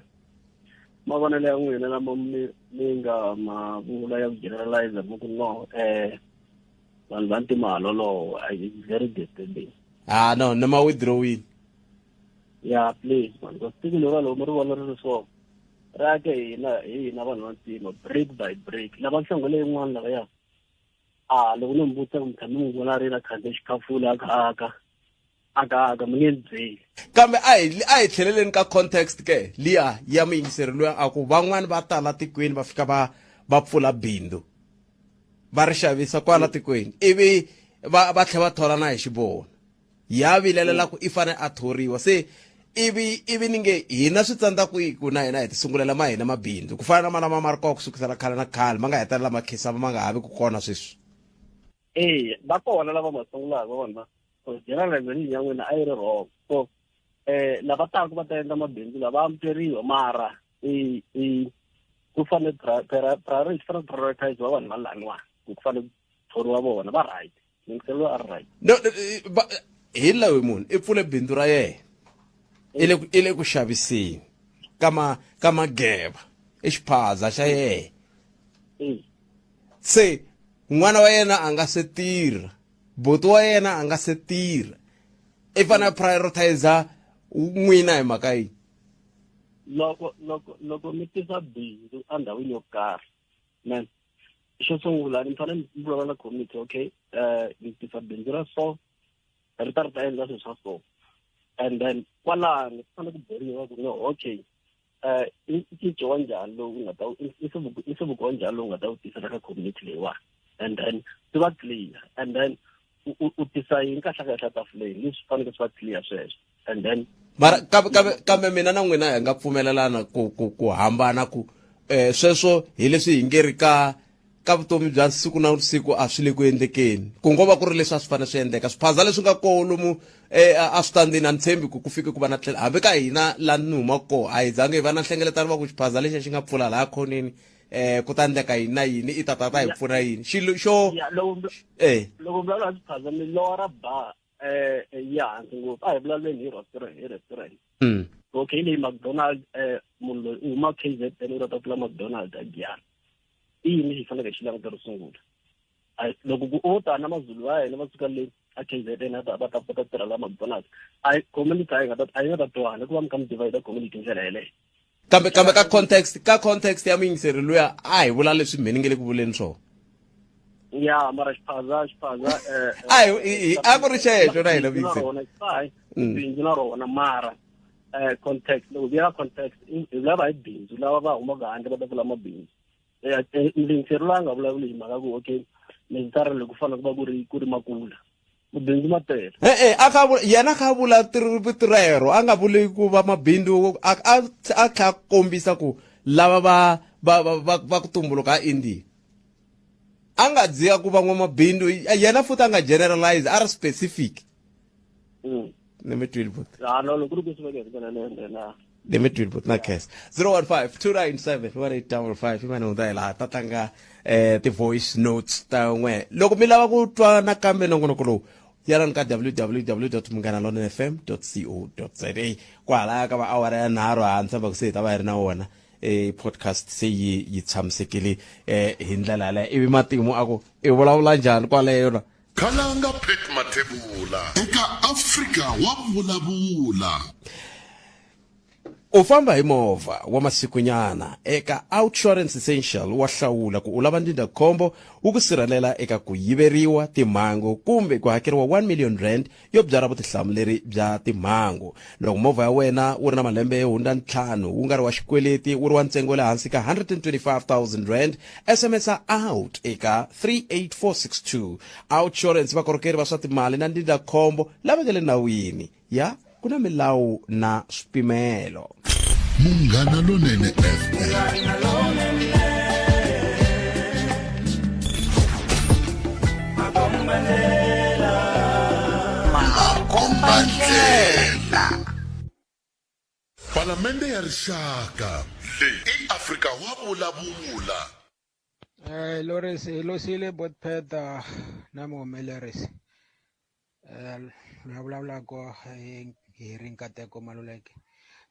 mavonelo ya n'wina lama mi nga ma vula ya ku generalize, mi ku no, vanhu va ntima halolowo, it's very disturbing. Ah no, ni ma withdrawing. Yeah, please man, because tiko leriwa loko mi ri vona ri ri so, ri ake hina hi hina vanhu va ntima brick by brick. Lava nhlongo leyin'wana lavaya, a loko no mi vutisa ku mi tshame mi vona ri na khandziya xikhafula a kha aka aka aka, mi nge ni byeli. Kambe a hi tlheleleni ka context ke liya ya muyingiseri luya a ku van'wani va tala tikweni va fika va pfula bindzu va ri xavisa kwala tikweni, ivi va tlhela va thola na hi xivona, ya vilelela ku i fanele a thoriwa se ivi ni nge hina swi tsandza ku ku na hina hi ti sungulela ma hina mabindzu ku fana na malama ma ri kona ku sukisela khale na khale, ma nga hetelela ma khisama ma nga ha vi ku kona sweswi. Eya, va kona lava ma sungulaka vona. So generalization ya n'wina a yi ri wrong. So lava taka va ta endla mabindzu lava amukeriwa, mara i ku fanele priority fanele prioritize va vanhu va laniwa ku fanele thoriwa vona va right, yingiselo a ri right. No, hi loyi munhu i pfule bindzu ra yena, i le ku xaviseni ka mageva, i xiphaza xa yena. Se n'wana wa yena a nga se tirha, buti wa yena a nga se tirha, i fanele a prioritize n'wina hi mhaka yini? Loko mi tisa bindzu endhawini yo karhi, man, xo sungula ni fanele mi vulavula na community, okay, ni tisa bindzu ra so, ri ta endla swilo swa so, and then kwalano ku fanele ku buriwa ku no, okay, i cinco wa njhani lowu nga ta i nhluvuko wa njhani lowu nga ta wu tisela ka community leyiwani, and then swi va clear, and then u tisa yini kahle kahle tafuleni, leswi fanele swi va clear sweswo, and then Mara kambe mina na n'wina hi nga pfumelelana ku hambana ku sweswo hi leswi hi nge ri ka vutomi bya siku na siku a swi le ku endlekeni, ku ngo va ku ri leswi a swi fanele swi endleka. Swiphaza leswi nga koho lomu a switandini, a ni tshembi ku fike ku va na tlhela hambi ka hina la ni humaka koho, a hi zange hi va na nhlengeletano va ku xiphaza lexi xi nga pfula laha khoneni, ku ta endleka yini na yini, i ta ta hi pfuna yini xilo xo. Loko vulavula hi swiphaza mi lora ba ya hansi ngopfu, a hi vulavuleni hi restaurant, hi restaurant. Okay, leyi McDonald, munhu loyi u huma KZN, u ta pfula McDonald a Giyani, i yini xi faneleke xi languta ro sungula? Loko ku o ta na mazulu ya hina va suka le a KZN va ta kota ku tirha la McDonald, a community a yi nga ta twana ku va mi kha mi divide community ndlela yeleyo. Kambe ka context ya muyingiseri luya, a hi vula leswi mhe ni nge le ku vuleni swona. Ya, mara xiphaza A hi a ku ri xexo na hina muyingiseri. Bindzu na rona, mara context, loko vuya context hi lava hi bindzu lava va humaka handle va ta pfula mabindzu. Mlingiseri loyi a nga vulavuli hi mhaka ku okay necessarily ku fanele ku va ku ri ku ri makula mabindzu ma tele. E-e a kha yena a kha a vula vito rero a nga vuli ku va mabindzu a a a tlha a kombisa ku lava va va va va va ku tumbuluka a India a nga dziya ku va n'wamabindzu yena futhi a nga generalize a ri specific. Ni mi twile buti. Ah no loko ku ri ku swi veka hi ndlela leyo ndlela. Ni mi twile buti na khensa. 015 297 1855 i mani hundza hi laha ta tlanga eh ti-voice notes ta n'we loko mi lava ku twa nakambe nongonoko lowu yanani ka www munghana lonene fm co za kwalaya ka va awara ya nharhu ha ni tshemba ku se hi ta va hi ri na wona eh podcast se yi yi tshamisekile eh hi ndlela yaleyo ivi matimu a ku i vulavula njhani kwaleyo na Khalanga Pat Mathebula eka Afrika wa Vulavula. U famba hi movha wa masikunyana eka Outsurance Essential wa hlawula ku u lava ndzindzakhombo wu ku sirhelela eka ku yiveriwa, timhangu kumbe ku hakeriwa 1 million rand yo byarha vutihlamuleri bya timhangu. Loko movha ya wena wu ri na malembe yo hundza ntlhanu, wu nga ri wa xikweleti, wu ri wa ntsengo wa le hansi ka R125 000, SMS-a out eka 38462. Outsurance, vakorhokeri va swa timali na ndzindzakhombo lava nga le nawini ya ku na milawu na swipimelo. Munghana Lonene FM. Makombandlela. Palamende ya Rixaka. Leyi i Afrika wa vulavula. Eh Lawrence hi losile Botpeta na muhumelerisi. Eh loyi a vulavulaka hi ri Nkateko Maluleke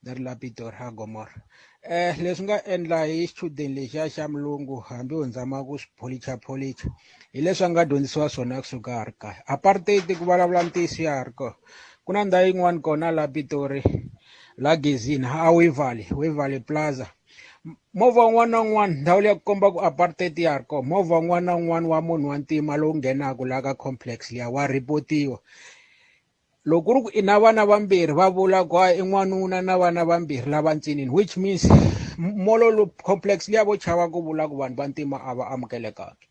ni ri la Pitori a Gomora. Eh leswi nga endla hi xichudeni lexiya xa mulungu hambi ho zama ku swi pholicha pholicha hi leswi a nga dyondzisiwa swona kusuka a ri kaya. Apartheid ku vulavula ntiyiso ya ha ri kona. Ku na ndhawu yin'wani kona la Pitori la Gezini a Waverley, Waverley Plaza. Movha wun'wana na wun'wana ndhawu leyi ya ku komba ku apartheid ya ha ri kona movha wun'wana na wun'wana wa munhu wa ntima lowu nghenaka laha ka complex liya wa report-iwa loko ku ri ku i na vana vambirhi va vula ku hayi i n'wanuna na vana vambirhi lava ntsinini which means molo complex liya vo chava ku vula ku vanhu va ntima a va amukelekangi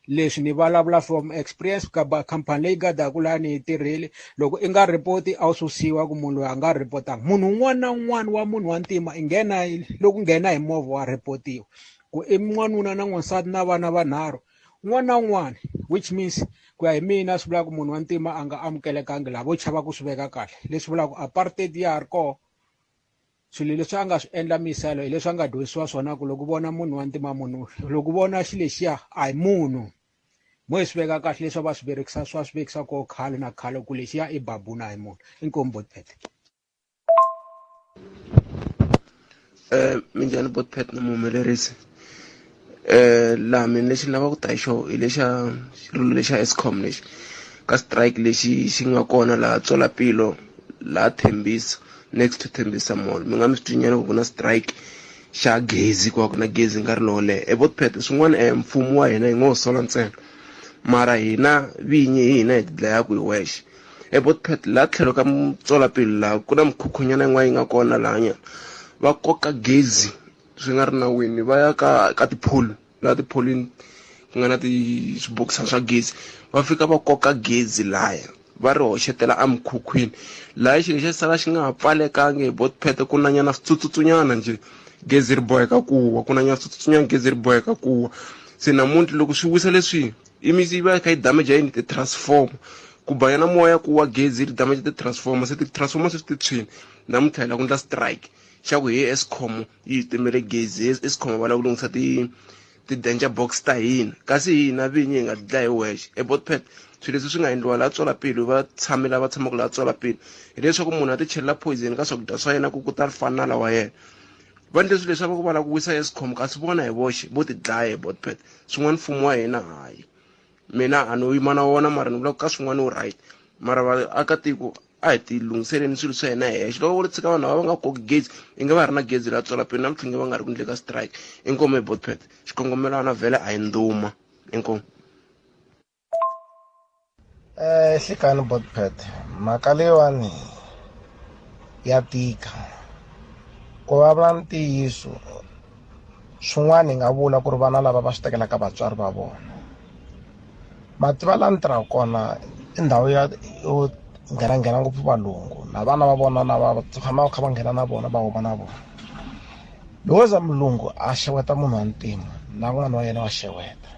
leswi ni vulavula from experience ka ba khampani leyi gadaku laha ni yi tirhile loko i nga report a wu susiwa ku munhu loyi a nga repotanga munhu un'wana na un'wana wa munhu wa ntima i nghena loko nghena hi movha wa repotiwa ku i n'wanuna na n'wansati na vana vanharhu un'wana na un'wana which means ku ya hi mina swi vula ku munhu wa ntima a nga amukelekangi laha vo chava ku swi veka kahle leswi vulaka ku apartheid ya ha ri kona swilo leswi a nga swi endla miselo hi leswi a nga dyondzisiwa swona ku loko vona munhu wa ntima munhu loko vona xilo lexiya a hi munhu mo hi swi veka kahle leswi va swi berekisa swa swi vekisa ko khale na khale ku lexiya i babuna hi munhu inkomu botpet Eh minjhani botpet na muhumelerisi laha mina lexi ni lavaka ku ta hi xona hi lexa xirilo lexa Eskom lexi ka strike lexi xi nga kona laha Tswelapilo laha Thembisa next to Thembisa Mall mi nga mi swi twinyana ku ku na strike xa gezi ku va ku na gezi nkarhi lowo leha e botpet swin'wana mfumo wa hina hi ngo sola ntsena mara hina vinyi hi hina hi ti dlayaka hi wexe e botpet laha tlhelo ka Tswelapilo laha ku na mikhukhunyana yin'wana yi nga kona lahanyana va koka gezi swi nga ri nawini va ya ka ka tipholo laha tipholini ku nga na ti swibokisana swa gezi va fika va koka gezi laya va ri hoxetela emikhukhwini laha xilo xa sala xi nga ha pfalekangi hi botpete ku na nyana switsutsutsunyana njhe gezi ri boheka ku wa ku na nyana switsutsutsunyana gezi ri boheka ku wa se namuntlha loko swi wisa leswi imisi yi va yi kha yi damage yini ti-transformer ku ba yona moya ku wa gezi ri damage ti-transformer se ti-transformer se swi ti tshwini namuntlha hi lava ku endla strike xa ku he Eskom yi hi timele gezi he Eskom va lava ku lunghisa ti ti-danger box ta hina kasi hina vinyi hi nga dlaya hi wexe e botpet swilo leswi swi nga endliwa laha tswalapilo va tshami lava tshamaka laha tswalapilo hileswaku munhu a ti chelela poison ka swakudya swa yena ku ku ta fana na lawa yena va endle swilo leswi va ku va lava ku wisa Eskom kasi vona hi voxe vo ti dlaya hi botpet swin'wana mfumo wa hina hayi mina a no yima na wona mara ni vula ku ka swin'wana wu right mara vaakatiko a hi ti lunghiseleni swilo swa hina hexe loko vo tshika vanhu lava va nga koki gezi i nge va ri na gezi la tswala peni namuntlha nge va nga ri ku ndle ka strike inkomu hi botpet xikongomelo ana vhele a hi nduma inkomu Eh hlikani botpet mhaka leyiwani ya tika ku vulavula ntiyiso Swin'wana hi nga vula ku ri vana lava va swi tekelaka vatswari va vona. Ma tiva laha ni tirhaka kona i ndhawu ya yo nghenanghena ngopfu valungu na vana va vona na va tshama va kha va nghena na vona va huma na vona. Loko wo za mulungu a xeweta munhu wa ntima na n'wana wa yena wa xeweta.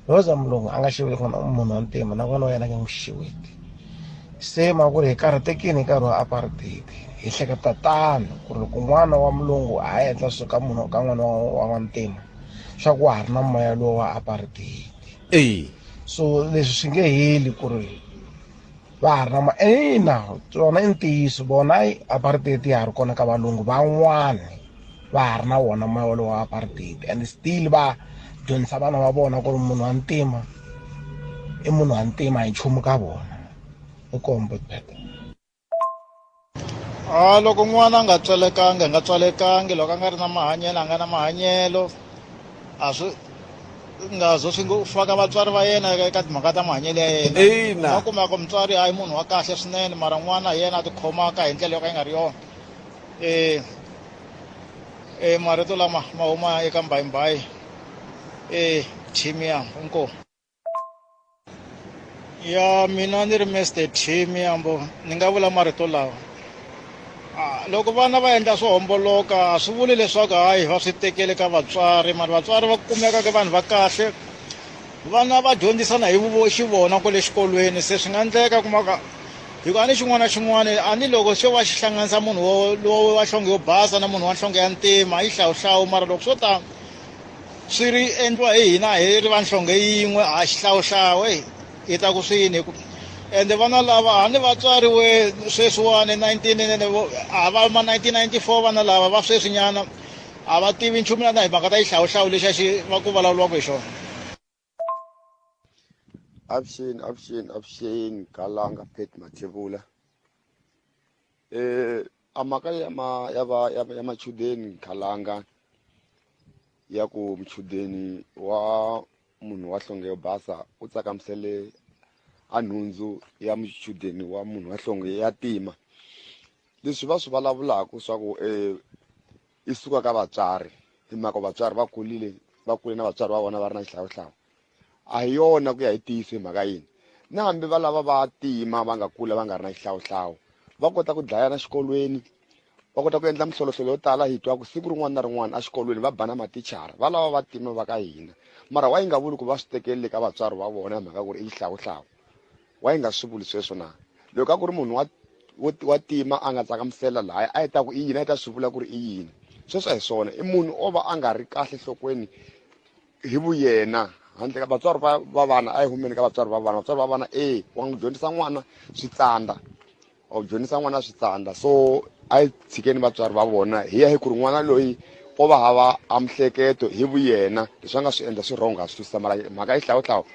Loko wo za mulungu a nga xeweti n'wana munhu wa ntima na n'wana wa yena a nge n'wi xeweti. Se hi mhaka ku ri hi karhatekile hi nkarhi wa apartheid hi hleketa tano ku ri loko n'wana wa mulungu a endla swilo ka munhu ka n'wana wa wa ntima swa ku wa ha ri na moya lowu wa apartheid. So leswi swi nge heli ku ri va ha ri na ina swona i ntiyiso vona apartheid ya ha ri kona ka valungu van'wani va ha ri na wona moya wolowo wa apartheid and still va dyondzisa vana va vona ku ri munhu wa ntima i munhu wa ntima hi nchumu ka vona inkomu botpet. A loko n'wana a nga tswalekangi a nga tswalekangi loko a nga ri na mahanyelo a nga na mahanyelo a swi nga zo swi ngo faka vatswari va yena eka timhaka ta mahanyelo ya yena Ina. va kuma ku mutswari a hi munhu wa kahle swinene mara n'wana hi yena a tikhomaka hi ndlela yo ka yi nga ri yona e e marito lama ma huma eka mbayimbayi e team ya inkomu Ya mina ni ri Mister T Miyambo ni nga vula marito lawa loko vana va endla swo homboloka a swi vuli leswaku hayi va swi tekele ka vatswari mara vatswari va kumeka ka vanhu va kahle vana va dyondzisana hi xivona kwale xikolweni se swi nga endleka kuma ka hikuva a ni xin'wana na xin'wana a ni loko xo va xi hlanganisa munhu wo lowu wa nhlonge yo basa na munhu wa nhlonge ya ntima yi hlawuhlawu mara loko swo ta swi ri endliwa hi hina hi ri va nhlonge yin'we a xihlawuhlawu eyi hi ta ku swi yini hi ku ende vana lava a ni va tswariwe sweswiwani 19 a va ma 1994 vana lava va sweswinyana a va tivi nchumu na hi mhaka ta xihlawuhlawu lexa xi va ku vulavuriwaka hi xona. Avuxeni avuxeni avuxeni Galanga Pat Mathebula a mhaka ya ma ya va ya machudeni Galanga ya ku muchudeni wa munhu wa nhlonge yo basa u tsakamisele a nhundzu ya muchudeni wa munhu wa nhlonge ya ntima leswi va swi vulavulaka swa ku i suka ka vatswari hi mhaka vatswari va kurile va kule na vatswari va vona va ri na xihlawuhlawu a hi yona ku ya hi ntiyiso hi mhaka yini na hambi va lava va tima va nga kula va nga ri na xihlawuhlawu va kota ku dlayana xikolweni va kota ku endla mihlolohlola yo tala hi twa ku siku rin'wana na rin'wana exikolweni va bana mathichara va lava va tima va ka hina mara wa yi nga vuli ku va swi tekelele ka vatswari va vona hi mhaka ku ri i xihlawuhlawu wa yi nga swi vuli sweswo na loko a ku ri munhu wa wa tima a nga tsakamisela lahaya a yi ta ku i yini a yi ta swi vula ku ri i yini sweswo a hi swona i munhu o va a nga ri kahle nhlokweni hi vuyena handle ka vatswari va va vana a yi humeni ka vatswari va vana vatswari va vana e wa n'wi dyondzisa n'wana swi tsandza wa dyondzisa n'wana swi tsandza so a yi tshikeni vatswari va vona hi ya hi ku ri n'wana loyi o va hava a mihleketo hi vuyena leswi a nga swi endla swi wrong a swi twisisa mara mhaka yi hlawuhlawu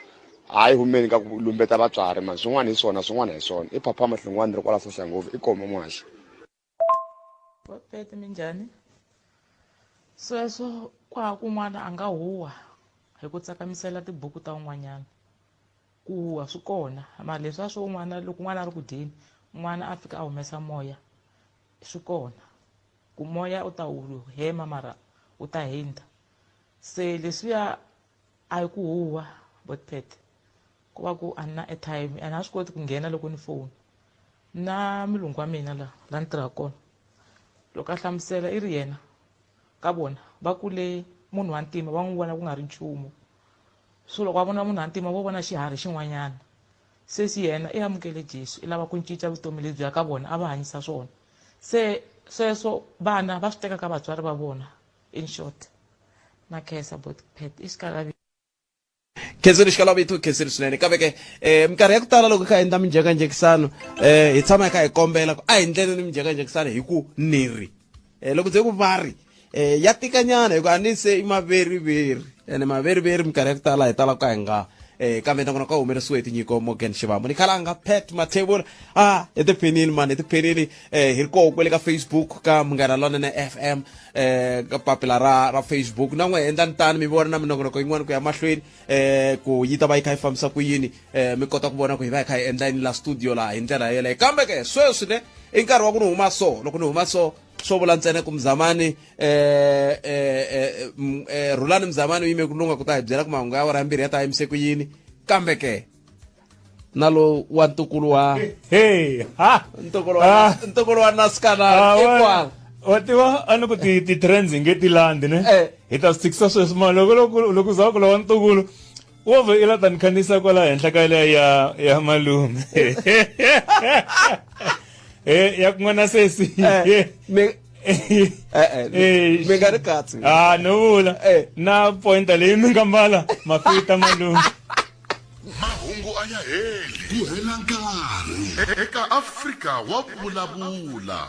a yi humeni ka ku lumbeta vatswari mani swin'wana hi swona swin'wana hi swona i phaphama hlungwani ri kwala soshanghovi i koma muhaxi. Botpete minjhani sweswo ku hava ku n'wana a nga huha hi ku tsakamisela tibuku ta un'wanyana ku huha swi kona mara leswiya swo n'wana loko n'wana a ri ku dyeni n'wana a fika a humesa moya swi kona ku moya u ta wu hema mara wu ta hundza se leswiya a hi ku huha Botpete ko va ku a ni na airtime and a swi koti ku nghena loko ni fona na mulungu wa mina la la ni tirhaka kona loko a hlamusela i ri yena ka vona va kule munhu wa ntima va n'wi vona ku nga ri nchumu so loko va vona munhu wa ntima vo vona xiharhi xin'wanyana se si yena i amukele Jesu i lava ku cinca vutomi lebyiya ka vona a va hanyisa swona se sweswo vana va swi teka ka vatswari va vona in short na khensa bot pet i xikalavi khenseni xikalavithu khenseni swinene kambe ke um minkarhi ya ku tala loko hi kha hi endla minjhekanjhekisano um hi tshama hi kha hi kombela ku a hi ndleleni minjhekanjhekisano hi ku niri um loko ndze ku va ri um ya tikanyana hikuva a ni se i maveriveri ene maveriveri minkarhi ya ku tala hi tala ku ka hi nga eh kambe nakona ka humelerisiwe hi tinyiko Morgan Shivambu ni khalanga Pat Mathebula ah hi tiphinini mani hi tiphinini eh hi ri koho kwele ka Facebook ka Munghana Lonene FM eh ka papila ra ra Facebook na n'we endlani tani mi vona na minongonoko yin'wana ku ya mahlweni eh ku yi ta va yi kha yi fambisa ku yini eh mi kota ku vona ku hi va hi kha hi endla yini la studio laha hi ndlela yeleyo kambe ke sweswi ne. I nkarhi wa ku ni huma so loko ni huma so swo vula ntsena ku mzamani eh eh, eh, eh rhulani mzamani u yime ku lunga ku ta hi byela ku mahungu ya awara ya mbirhi ya ta yimise ku yini kambe ke na lo wa ntukulu wa hey ha ntukulu wa ah. ntukulu wa naskana ah, ikwala wa tiva a ni ku ti ti trends hi nge ti landi ne eh. hi ta swi tshikisa sweswi ma loko loko loko za ku lowa ntukulu wo vhe i la ta ni khandziyisa kwala henhla ka leya ya ya malume eh ya kun'wana sesi eh, mi eh, eh, mi nga ri katsi ah no vula na pointa leyi mi nga mbala mafita malume mahungu a ya heli ku hela nkarhi eka afrika wa vulavula.